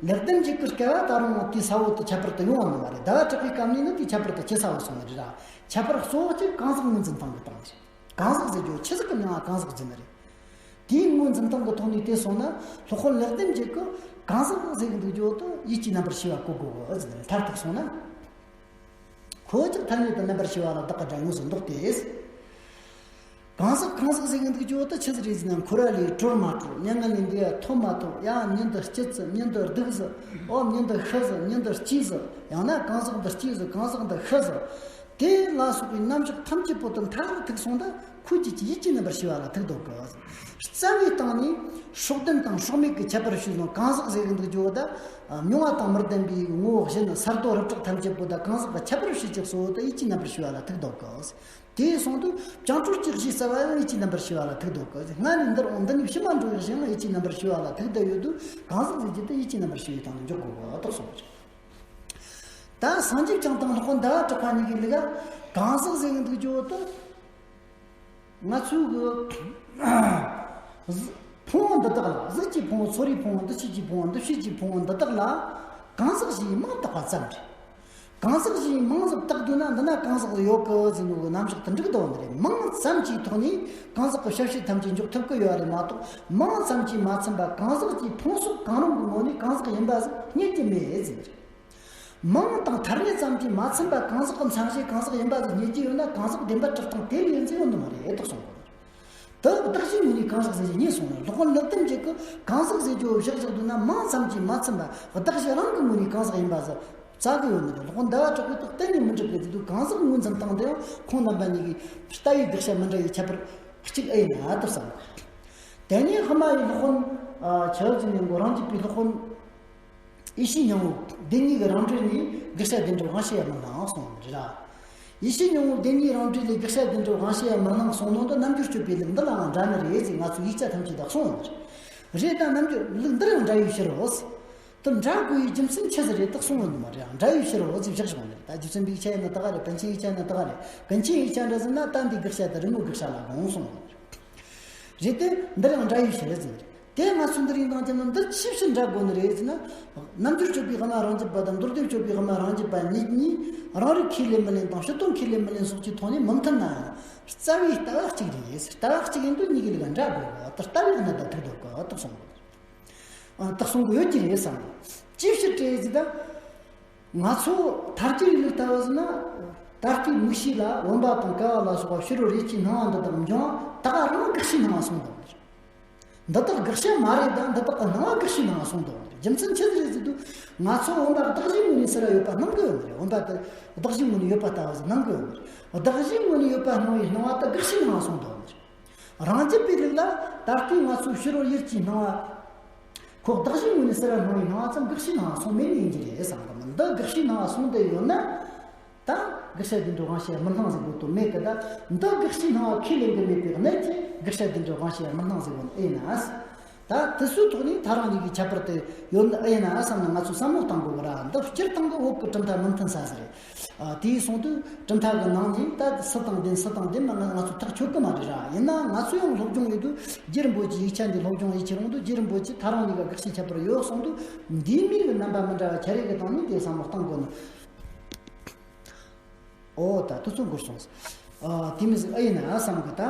ལེགས་ལྡན་འབྱེད་ཀྱི་སྐལ་བ་ད་རུང་དེ་ས་བོ་དེ་ཁྱད་པར་དུ་ཡོང་བ་མིན་པ་རེད། ཟླ་བ་གྲགས་པའི་སྐབས་ནས་ནི་དེ་ཁྱད་པར་དུ་ཆེ་ས་བོ་སོང་ནི་རེད་ར། ཁྱད་པར་གཙོ་བོ་གཅིག་གང་ཟག་ངོས་འཛིན་སྟངས་ཀྱི་སྟངས་རེད། གང་ཟག་ཟེར་རྒྱུ་ཆི་ཟིག་གི་མིང་ང་གང་ཟག་ཟེར་ནི་རེད། དེའི་ངོས་འཛིན་སྟངས་ཀྱི་ཐོག་ནས་བལྟས་སོང་ན། སློབ་དཔོན་ལེགས་ལྡན་འབྱེད་ཀྱིས་གང་ཟག་ཟེར་གྱི་འདུག་རྒྱུ་དེ་ཡིད་ཀྱིས་རྣམ་པར་ཤེས་པ་གོ་དགོས་གི་ཟེར་ནས་མཐར་ཐུག་སོང་ན། ཁོ་ཅག་ཐ་སྙད་དུ་རྣམ་པར་ཤེས་པ་ལ་བདག་གི་སྒྲ་དངོས་སུ་འདོགས་ཏེ། གང་ཟག་གང་ཟག་ཟེར་གྱི་འདུག་རྒྱུ་དེ་ཆི་ཟིག་རེད་ཟེར་ན། འཁོར་བ་ལས་གྲོལ་མ་གྲོལ། མྱ་ངན་ལས་འདས་ཐོབ་མ་ཐོབ། ཡང་མྱི་འདི་སྐྱིད་ཟེར། མྱི་འདི་སྡུག་ཟེར། ཨོ་མྱི་འདི་ཤི་ཟེར། མྱི་འདི་སྐྱིད་ཟེར། ཡང་ན་གང་ཟག་འདི་སྐྱིད་ཟེར། གང་ཟག་འདི་ཤི་ཟེར། དེ་ལ་སོགས་པའི་རྣམ་གཞག་ཐམས་ཅད་པོ་དེ་མཐར་ཐུག་སོང་ད། ཁོ་ཅག་གི་ཡིད་ཀྱིས་རྣམ་པར་ཤེས་པ་ལ་ཐུག་འདོད་གི། རྩ་བའི་སྟེང་ནས་སྲོག་ལྡན་དང་སྲོག་མེད་ཀྱི་ཁྱད་པར་ཕྱེ་ནས་གང་ཟག་ཟེར་གི་འདུག་རྒྱུ་བོ་ད། མྱོང་བ་དང་མི་ལྡན་པའི་ངོ་བོ་གཞན་གསར་དུ་རབ་གྲགས་ཐམས་ཅད་པོ་ད་གང་ཟག་གི་ཁྱད་པར་ཕྱེ་ཅིག་སོ་ད་ཡིད་ཀྱིས་རྣམ་པར་ཤེས་པ་ལ་ཐུག་འདོད་གི། དེ་སོང་དུས་བྱང་གྲོལ་གྱི་གཞི་གསལ་བ་ཡང་ཡིད་ཀྱིས་རྣམ་པར་ཤེས་པ་ལ་ཐུག་འདོད་གི། སྔ་ནས་འདིར་འོང་འདི་ནས་ཕྱི་མ་འགྲོ་བའི་གཞི་ཡང་ཡིད་ཀྱིས་རྣམ་པར་ཤེས་པ་ལ་ཐུག་བསྡད་ཡོད་དུས་གང་ཟག་ཟེར་རྒྱུ་དེ་ཡིད་ཀྱིས་རྣམ་པར་ཤེས་པའི་སྟེང་དུ་འཇོག་དགོས་གི་དག་གསུངས་པ་རེད། ད་སངས་རྒྱས་བྱང་དང་སློབ་དཔོན་ཟླ་བ་གྲགས་པ་གཉིས་ཀྱི་ལུགས་ལ་གང་ཟག་ཟེར་གི་འདུག་རྒྱུ་བོ་ད། ང་ཚོའི་གི་ཕུང་པོ་འདི་དག་ལ། གཟུགས་ཀྱི་ཕུང་པོ། ཚོར་བའི་ཕུང་པོ། འདུ་ཤེས་ཀྱི་ཕུང་པོ། འདུ་བྱེད་ཀྱི་ཕུང་པོ་འདི་དག་ལ་གང་ཟག་ཞེས་མིང་བཏགས་པ་ཙམ་རེད། གང་ཟག་ཞེས་མིང་ཟིག་བཏགས་འདུག་ན་འདི་ན་གང་ཟག་ཡོད་གི་ཟེར་ནོ་གི་རྣམ་གཞག་དེ་འགྲིག་འདུག་ནི་རེད། མིང་ཙམ་གྱི་ཐོག་ནས་གང་ཟག་གི་ཤེས་བྱ་ཐམས་ཅད་འཇོག་ཐུབ་ཀྱི་ཡོད་རེད་མ་གཏོགས། མིང་ཙམ་གྱིས་མ་ཚིམ་པ་གང་ཟག་གི་ཕུང་གསོག་གང་རུང་གི་ངོ་ནས་གང་ཟག་ཡིན་པ་ཟིག་རྙེད་ཀྱི་མེད་ཟེར་ནི་རེད། མིང་དང་ཐ་སྙད་ཙམ་གྱིས་མ་ཚིམ་པ་གང་ཟག་གི་མཚན་གཞི་གང་ཟག་ཡིན་པ་ཟིག་རྙེད་ཀྱི་ཡོད་ན། གང་ཟག་བདེན་པར་གྲུབ་སྟངས་དེ་ལས་གཞན་ཡོད་ནི་མ་རེད་དག་གསུངས་པ་རེད། དེ་གདགས་གཞིའི་ངོས་ནས་གང་ཟག་ཟེར་གྱི་རྙེད་སོང་ན། སློབ་དཔོན་ལེགས་ལྡན་འབྱེད་ཀྱིས་གང་ཟག་ཟེར་རྒྱུ་བཞག་བཞག་འདུག་ན། མིང་ཙམ་གྱིས་མ་ཚིམ་པ་གདགས་གཞི་རང་གི་ངོས་ནས་གང་ཟག་ཡིན་པ་ཟིག་བཙལ་གི་ཡོད་ནི་རེད། སློབ་དཔོན་ཟླ་བ་གྲགས་པས་དེ་གཏན་ནས་མི་འགྲིག་གི་ཟེར་དུས། གང་ཟག་ངོས་འཛིན་སྟངས་དེ་ཡང་ཁོང་རྣམ་པ་གཉིས་ཀྱི་ལྟ་བའི་དགག་བྱ་མི་འདྲ་བའི་ཁྱད་པར་གཅིག་ཨེ་ཡིན་ན་དུ་བསམ། དེ་ནས་སྔ་མ་ཡི་སློབ་དཔོན་ཆི་ཟེར་ནས་གོ། རང་རྒྱུད་པའི་སློབ་དཔོན་ཡེ་ཤེས་སྙིང་པོ་བདེན་གཉིས་ཀྱི་རང་འགྲེལ་ནས་དགག་བྱ་བདེན་འགྲེལ་དབང་ཤེས་ཡང་མི་སྣང་གསུངས་པ་རེད་ལ། ཡེ་ཤེས་སྙིང་པོ་བདེན་གཉིས་རང་འགྲེལ་ལས་དགག་བྱ་བདེན་འགྲེལ་དབང་ཤེས་ཡང་མི་སྣང་གསུངས་ནོ་འདི་རྣམ་འགྱུར་སྤྱོད་པའི་ལུགས་འདི་ལའང་འདྲ་ནི་རེད་ཟེར་ང་ཚོའི་ཡིག་ཆ་ཐམས་ཅད་དག་གསུངས་པ་རེད། རེད་ད། རྣམ་འགྱུར་ལུགས་འདིར་ཡང་འདྲ་བའི་ཕྱིར་རོ་ཟེར། དེ་འདྲ་དགོས་པའི་རྒྱུ་མཚན་ཆི་ཟིག་རེད་དག་གསུངས་པ་འདི་མ་རེད། འདྲ་བའི་ཕྱིར་རོ་ཟེར་བཞག་བཞག་ནི་རེད། ད་རྒྱུ་མཚན་པའི་ཆ་ཡིན་ན་དག་རེད། པཎ་ཆེན་ཡིག་ཆ་ཡིན་ན་དག་རེད། ཀུན་མཁྱེན་ཡིག་ཆ་འདྲ་ཟེར་ན་ད་འདི་དགག་བྱ་དེ་རི་མོའི་དགག་བྱ་ལ་དགོངས་གསུངས་པ་རེད། རེད་དེ། འདིར་ཡང་འདྲ་བའི་ཕྱིར་ཟེར། དེ་ང་ཚོ་འདིར་ཡིན་དང་ཀྱང་ན་འདི་ཅིའི་ཕྱིར་འདྲ་དགོས་ནི་རེད་ཟེར་ན། རྣམ་འགྱུར་སྤྱོད་པའི་དབུ་མ་རང་རྒྱུད་པ་དང་མདོ་སྡེ་སྤྱོད་པའི་དབུ་མ་རང་རྒྱུད་པ་གཉིས་གཉིས་རང་རིག་ཁས་ལེན་མི་ལེན་དང་ཕྱི་དོན་ཁས་ལེན་མི་ལེན་སོགས་ཀྱི་ཐོག་ནས་མི་མཐུན་ནའང་རྩ་བའི་ལྟ་བ་གཅིག་རེད་ཟེར། ལྟ་བ་གཅིག་ཡིན་དུས་གཉིས་ཀྱི་ལུགས་འདྲ་དགོས་པ་དེ་ལྟ་བའི་གནད་དུ་ཐུག་འདུག་གི་དེ་གསུངས་དགོས། ཨ། དེ་གསུང་གི་ཡོད་ཀྱི་རེད་བསམ། ཅིའི་ཕྱིར་དྲི་ཟེར་ད། ང་ཚོ་ཐར་རྒྱུ་ཡི་ལུགས་ལྟ་བུ་ཟེར་ན། ད་ལྟའི་མིག་ཤེས་ལ་བུམ་པ་དང་ཀ་བ་ལ་སོགས་པ་ཕྱི་རོལ་ཡུལ་གྱི་སྣང་བ་འདི་དག་འབྱུང་བ་དག་རང་དགག་བྱའི་སྣང་བ་སོང་དོན་འདིར། འདི་དག་དགག་བྱ་མ་རེད་ད། འདི་དག་གི་སྣང་བ་དགག་བྱའི་སྣང་བ་སོང་དོན་འདིར། རྒྱུ་མཚན་ཆི་ཟིག་རེད་ཟེར་དུས། ང་ཚོ་བུམ་པ་གདགས་གཞིའི་ངོས་ནས་ཟེར་བ་ཡོད་པ་སྣང་གི་ཡོད་མ་རེད། བུམ་པ་དེ་གདགས་གཞིའི་ངོས་ནས་ཡོད་པ་ལྟ་བུ་ཟིག་སྣང་གི་ཡོད་མ་རེད། གདགས་གཞིའི་ངོས་ནས་ཡོད་པ་སྣང་བའི་སྣང་བ་དེ་དགག་བྱའི་སྣང་བ་སོང་དོན་འདིར། རང་རྒྱུད་པའི་ལུགས་ལ་ད་ལྟའི་ང་ཚོའི་ཕྱི་རོལ་ཡུལ་གྱི་སྣང་བ། ཁོ་གདགས་གཞིའི་ངོས་ནས་གསལ་བར་སྣང་བའི་སྣང་བ་ཙམ་དགག་བྱའི་སྣང་བ་སོང་མེད་ཡིན་གྱི་རེད་བསམ་གི་མིན། འདི་དགག་བྱའི་སྣང་བ་སོང་བསྡད་ཡོད་ན། ད་དགག་བྱ་བདེན་འགྲོ་དབང་ཤེས་མི་སྣང་ཟེར་དགོས་དོན་མེད་གི། ད་འདི་དགག་བྱའི་སྣང་བ་ཁས་ལེན་གི་མེད་པའི་གནད་ཀྱིས་དགག་བྱ་བདེན་འགྲོ་དབང་ཤེས་མི་སྣང་ཟེར་དགོས་ནི་ཨེ་ཡིན་ན། ད་དེ་ཚོའི་ཐོག་ནས་ཐལ་རང་གཉིས་ཀྱི་ཁྱད་པར་དེ་ཡོད་ནི་ཨེ་ཡིན་ན་བསམ་ནས་ང་ཚོས་བསམ་བློ་གཏང་དགོས་གི་ར། འདི་སྤྱིར་བཏང་གི་བོད་ཀྱི་གྲུབ་མཐའ་མི་མཐུན་ས་ཟིག་རེད། ཨ། དེ་ཡིན་སོང་དུས་གྲུབ་མཐའ་གི་ནང་ནས་ད་སུ་དང་ལྡན་སུ་དང་ལྡན་མིན་ང་ཚོ་ཐག་ཆོད་གི་མ་རེད་ར། ཡིན་ན་ང་ཚོ་ཡང་སློབ་སྦྱོང་ཡོད་དུས་རྗེ་རིན་པོ་ཆེའི་ཡིག་ཆ་འདི་སློབ་སྦྱོང་ཡེད་ཀྱི་རུང་དུས་རྗེ་རིན་པོ་ཆེས་ཐལ་རང་གཉིས་ཀ་དགག་བྱའི་ཁྱད་པར་ཡོད་གསུངས་དུས། འདིའི་མིང་གི་རྣམ་པ་མི་འདྲ་བ་ཁྱད་རེ་གི་སྟེང་ནས་དེ་བསམ་བློ་གཏང་དགོས་ནི། ཨོ་ད་དུས་ཚོད་འགོར་སོང་། ཨ། དེ་མི་ཟིག་ཨེ་ཡིན་ན་བསམ་གི་ད།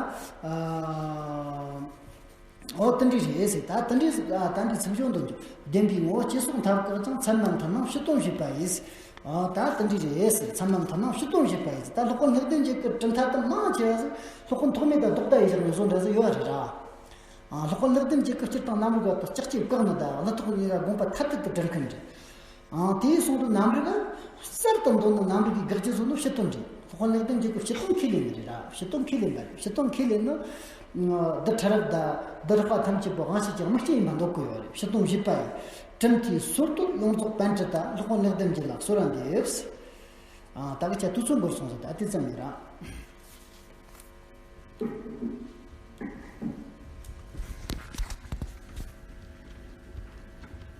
ཨ། ཨོ་དེ་འདྲ་རེད་ཟེར། ད་དེ་འདྲ་ཟིག་ཨ། ད་འདྲའི་ཚིག་སྦྱོར་འདོན་རྒྱུ། བདེན་པའི་ངོ་བོ་སྐྱེ་སོགས་མཐར་བཀག་ཀྱང་། ཚད་མ་མཐུན་སྣང་ཕྱི་དོན་བྱེད་པ་ཡིས། ཨ། ད་དེ་འདྲ་རེད་ཟེར། ཚད་མ་མཐུན་སྣང་ཕྱི་དོན་བྱེད་པ་ཡིས། ད་སློབ་དཔོན་ལེགས་ལྡན་འབྱེད་ཀྱི་གྲུབ་མཐའ་དེ་མང་ཆེ་བ་ཟིག་སློབ་དཔོན་ཐོགས་མེད་དང་ལྡོག་ཟླ་ཡི་ཕྱིར་ངོས་བཟོ་འདྲ་ཟིག་ཡོད་རེད་ར། ཨ། སློབ་དཔོན་ལེགས་ལྡན་འབྱེད་ཀྱིས་སྤྱིར་བཏང་རྣམ་རིག་པ་དང་ལྕགས་ཀྱུས་བཀག་ནི་དང་། གླུ་ཐོག་གཉིས་ཀ་དགོངས་པ་ཐ་དད་དུ་འགྲེལ་མཁན་རེད། ཨང་། དེ་ཡིན་སོང་དུས་རྣམ་རིག་གསར་དུ་འདོད་ནི་རྣམ་རིག་གི་དགག་བྱའི་བཟོ་ནི་ཕྱི་དོན་རེད། སློབ་དཔོན་ལེགས་ལྡན་འབྱེད་ཀྱིས་ཕྱི་དོན་ཁས་ལེན་ནི་རེད་ར། ཕྱི་དོན་ཁས་ལེན་པ་རེད། ཕྱི་དོན་ཁས་ལེན་ནི། རྡུལ་ཕྲ་རབ་དང་རྡུལ་དྲེགས་པ་ཐམས་ཅད་པོ་དབང་ཤེས་ཀྱི་དམིགས་རྐྱེན་ཡིན་པ་འདོད་ཀྱི་ཡོད་རེད། ཕྱི་དོན་བྱེད་པ་ཡིས། ཁྲིམས་མཐུན་སྲོལ་གཏོད་ཡོངས་རྫོགས་པཎ་ཌི་ཏ་ལྷག་པ་ནག་དེམ་གྱི་ལག་སོ་ར་འདེབས། ཨ། ད་གི་ཆ་དུས་ཚོད་འགོར་སོང་ཟེར་ད་དེ་ཙམ་ཡིན་ར།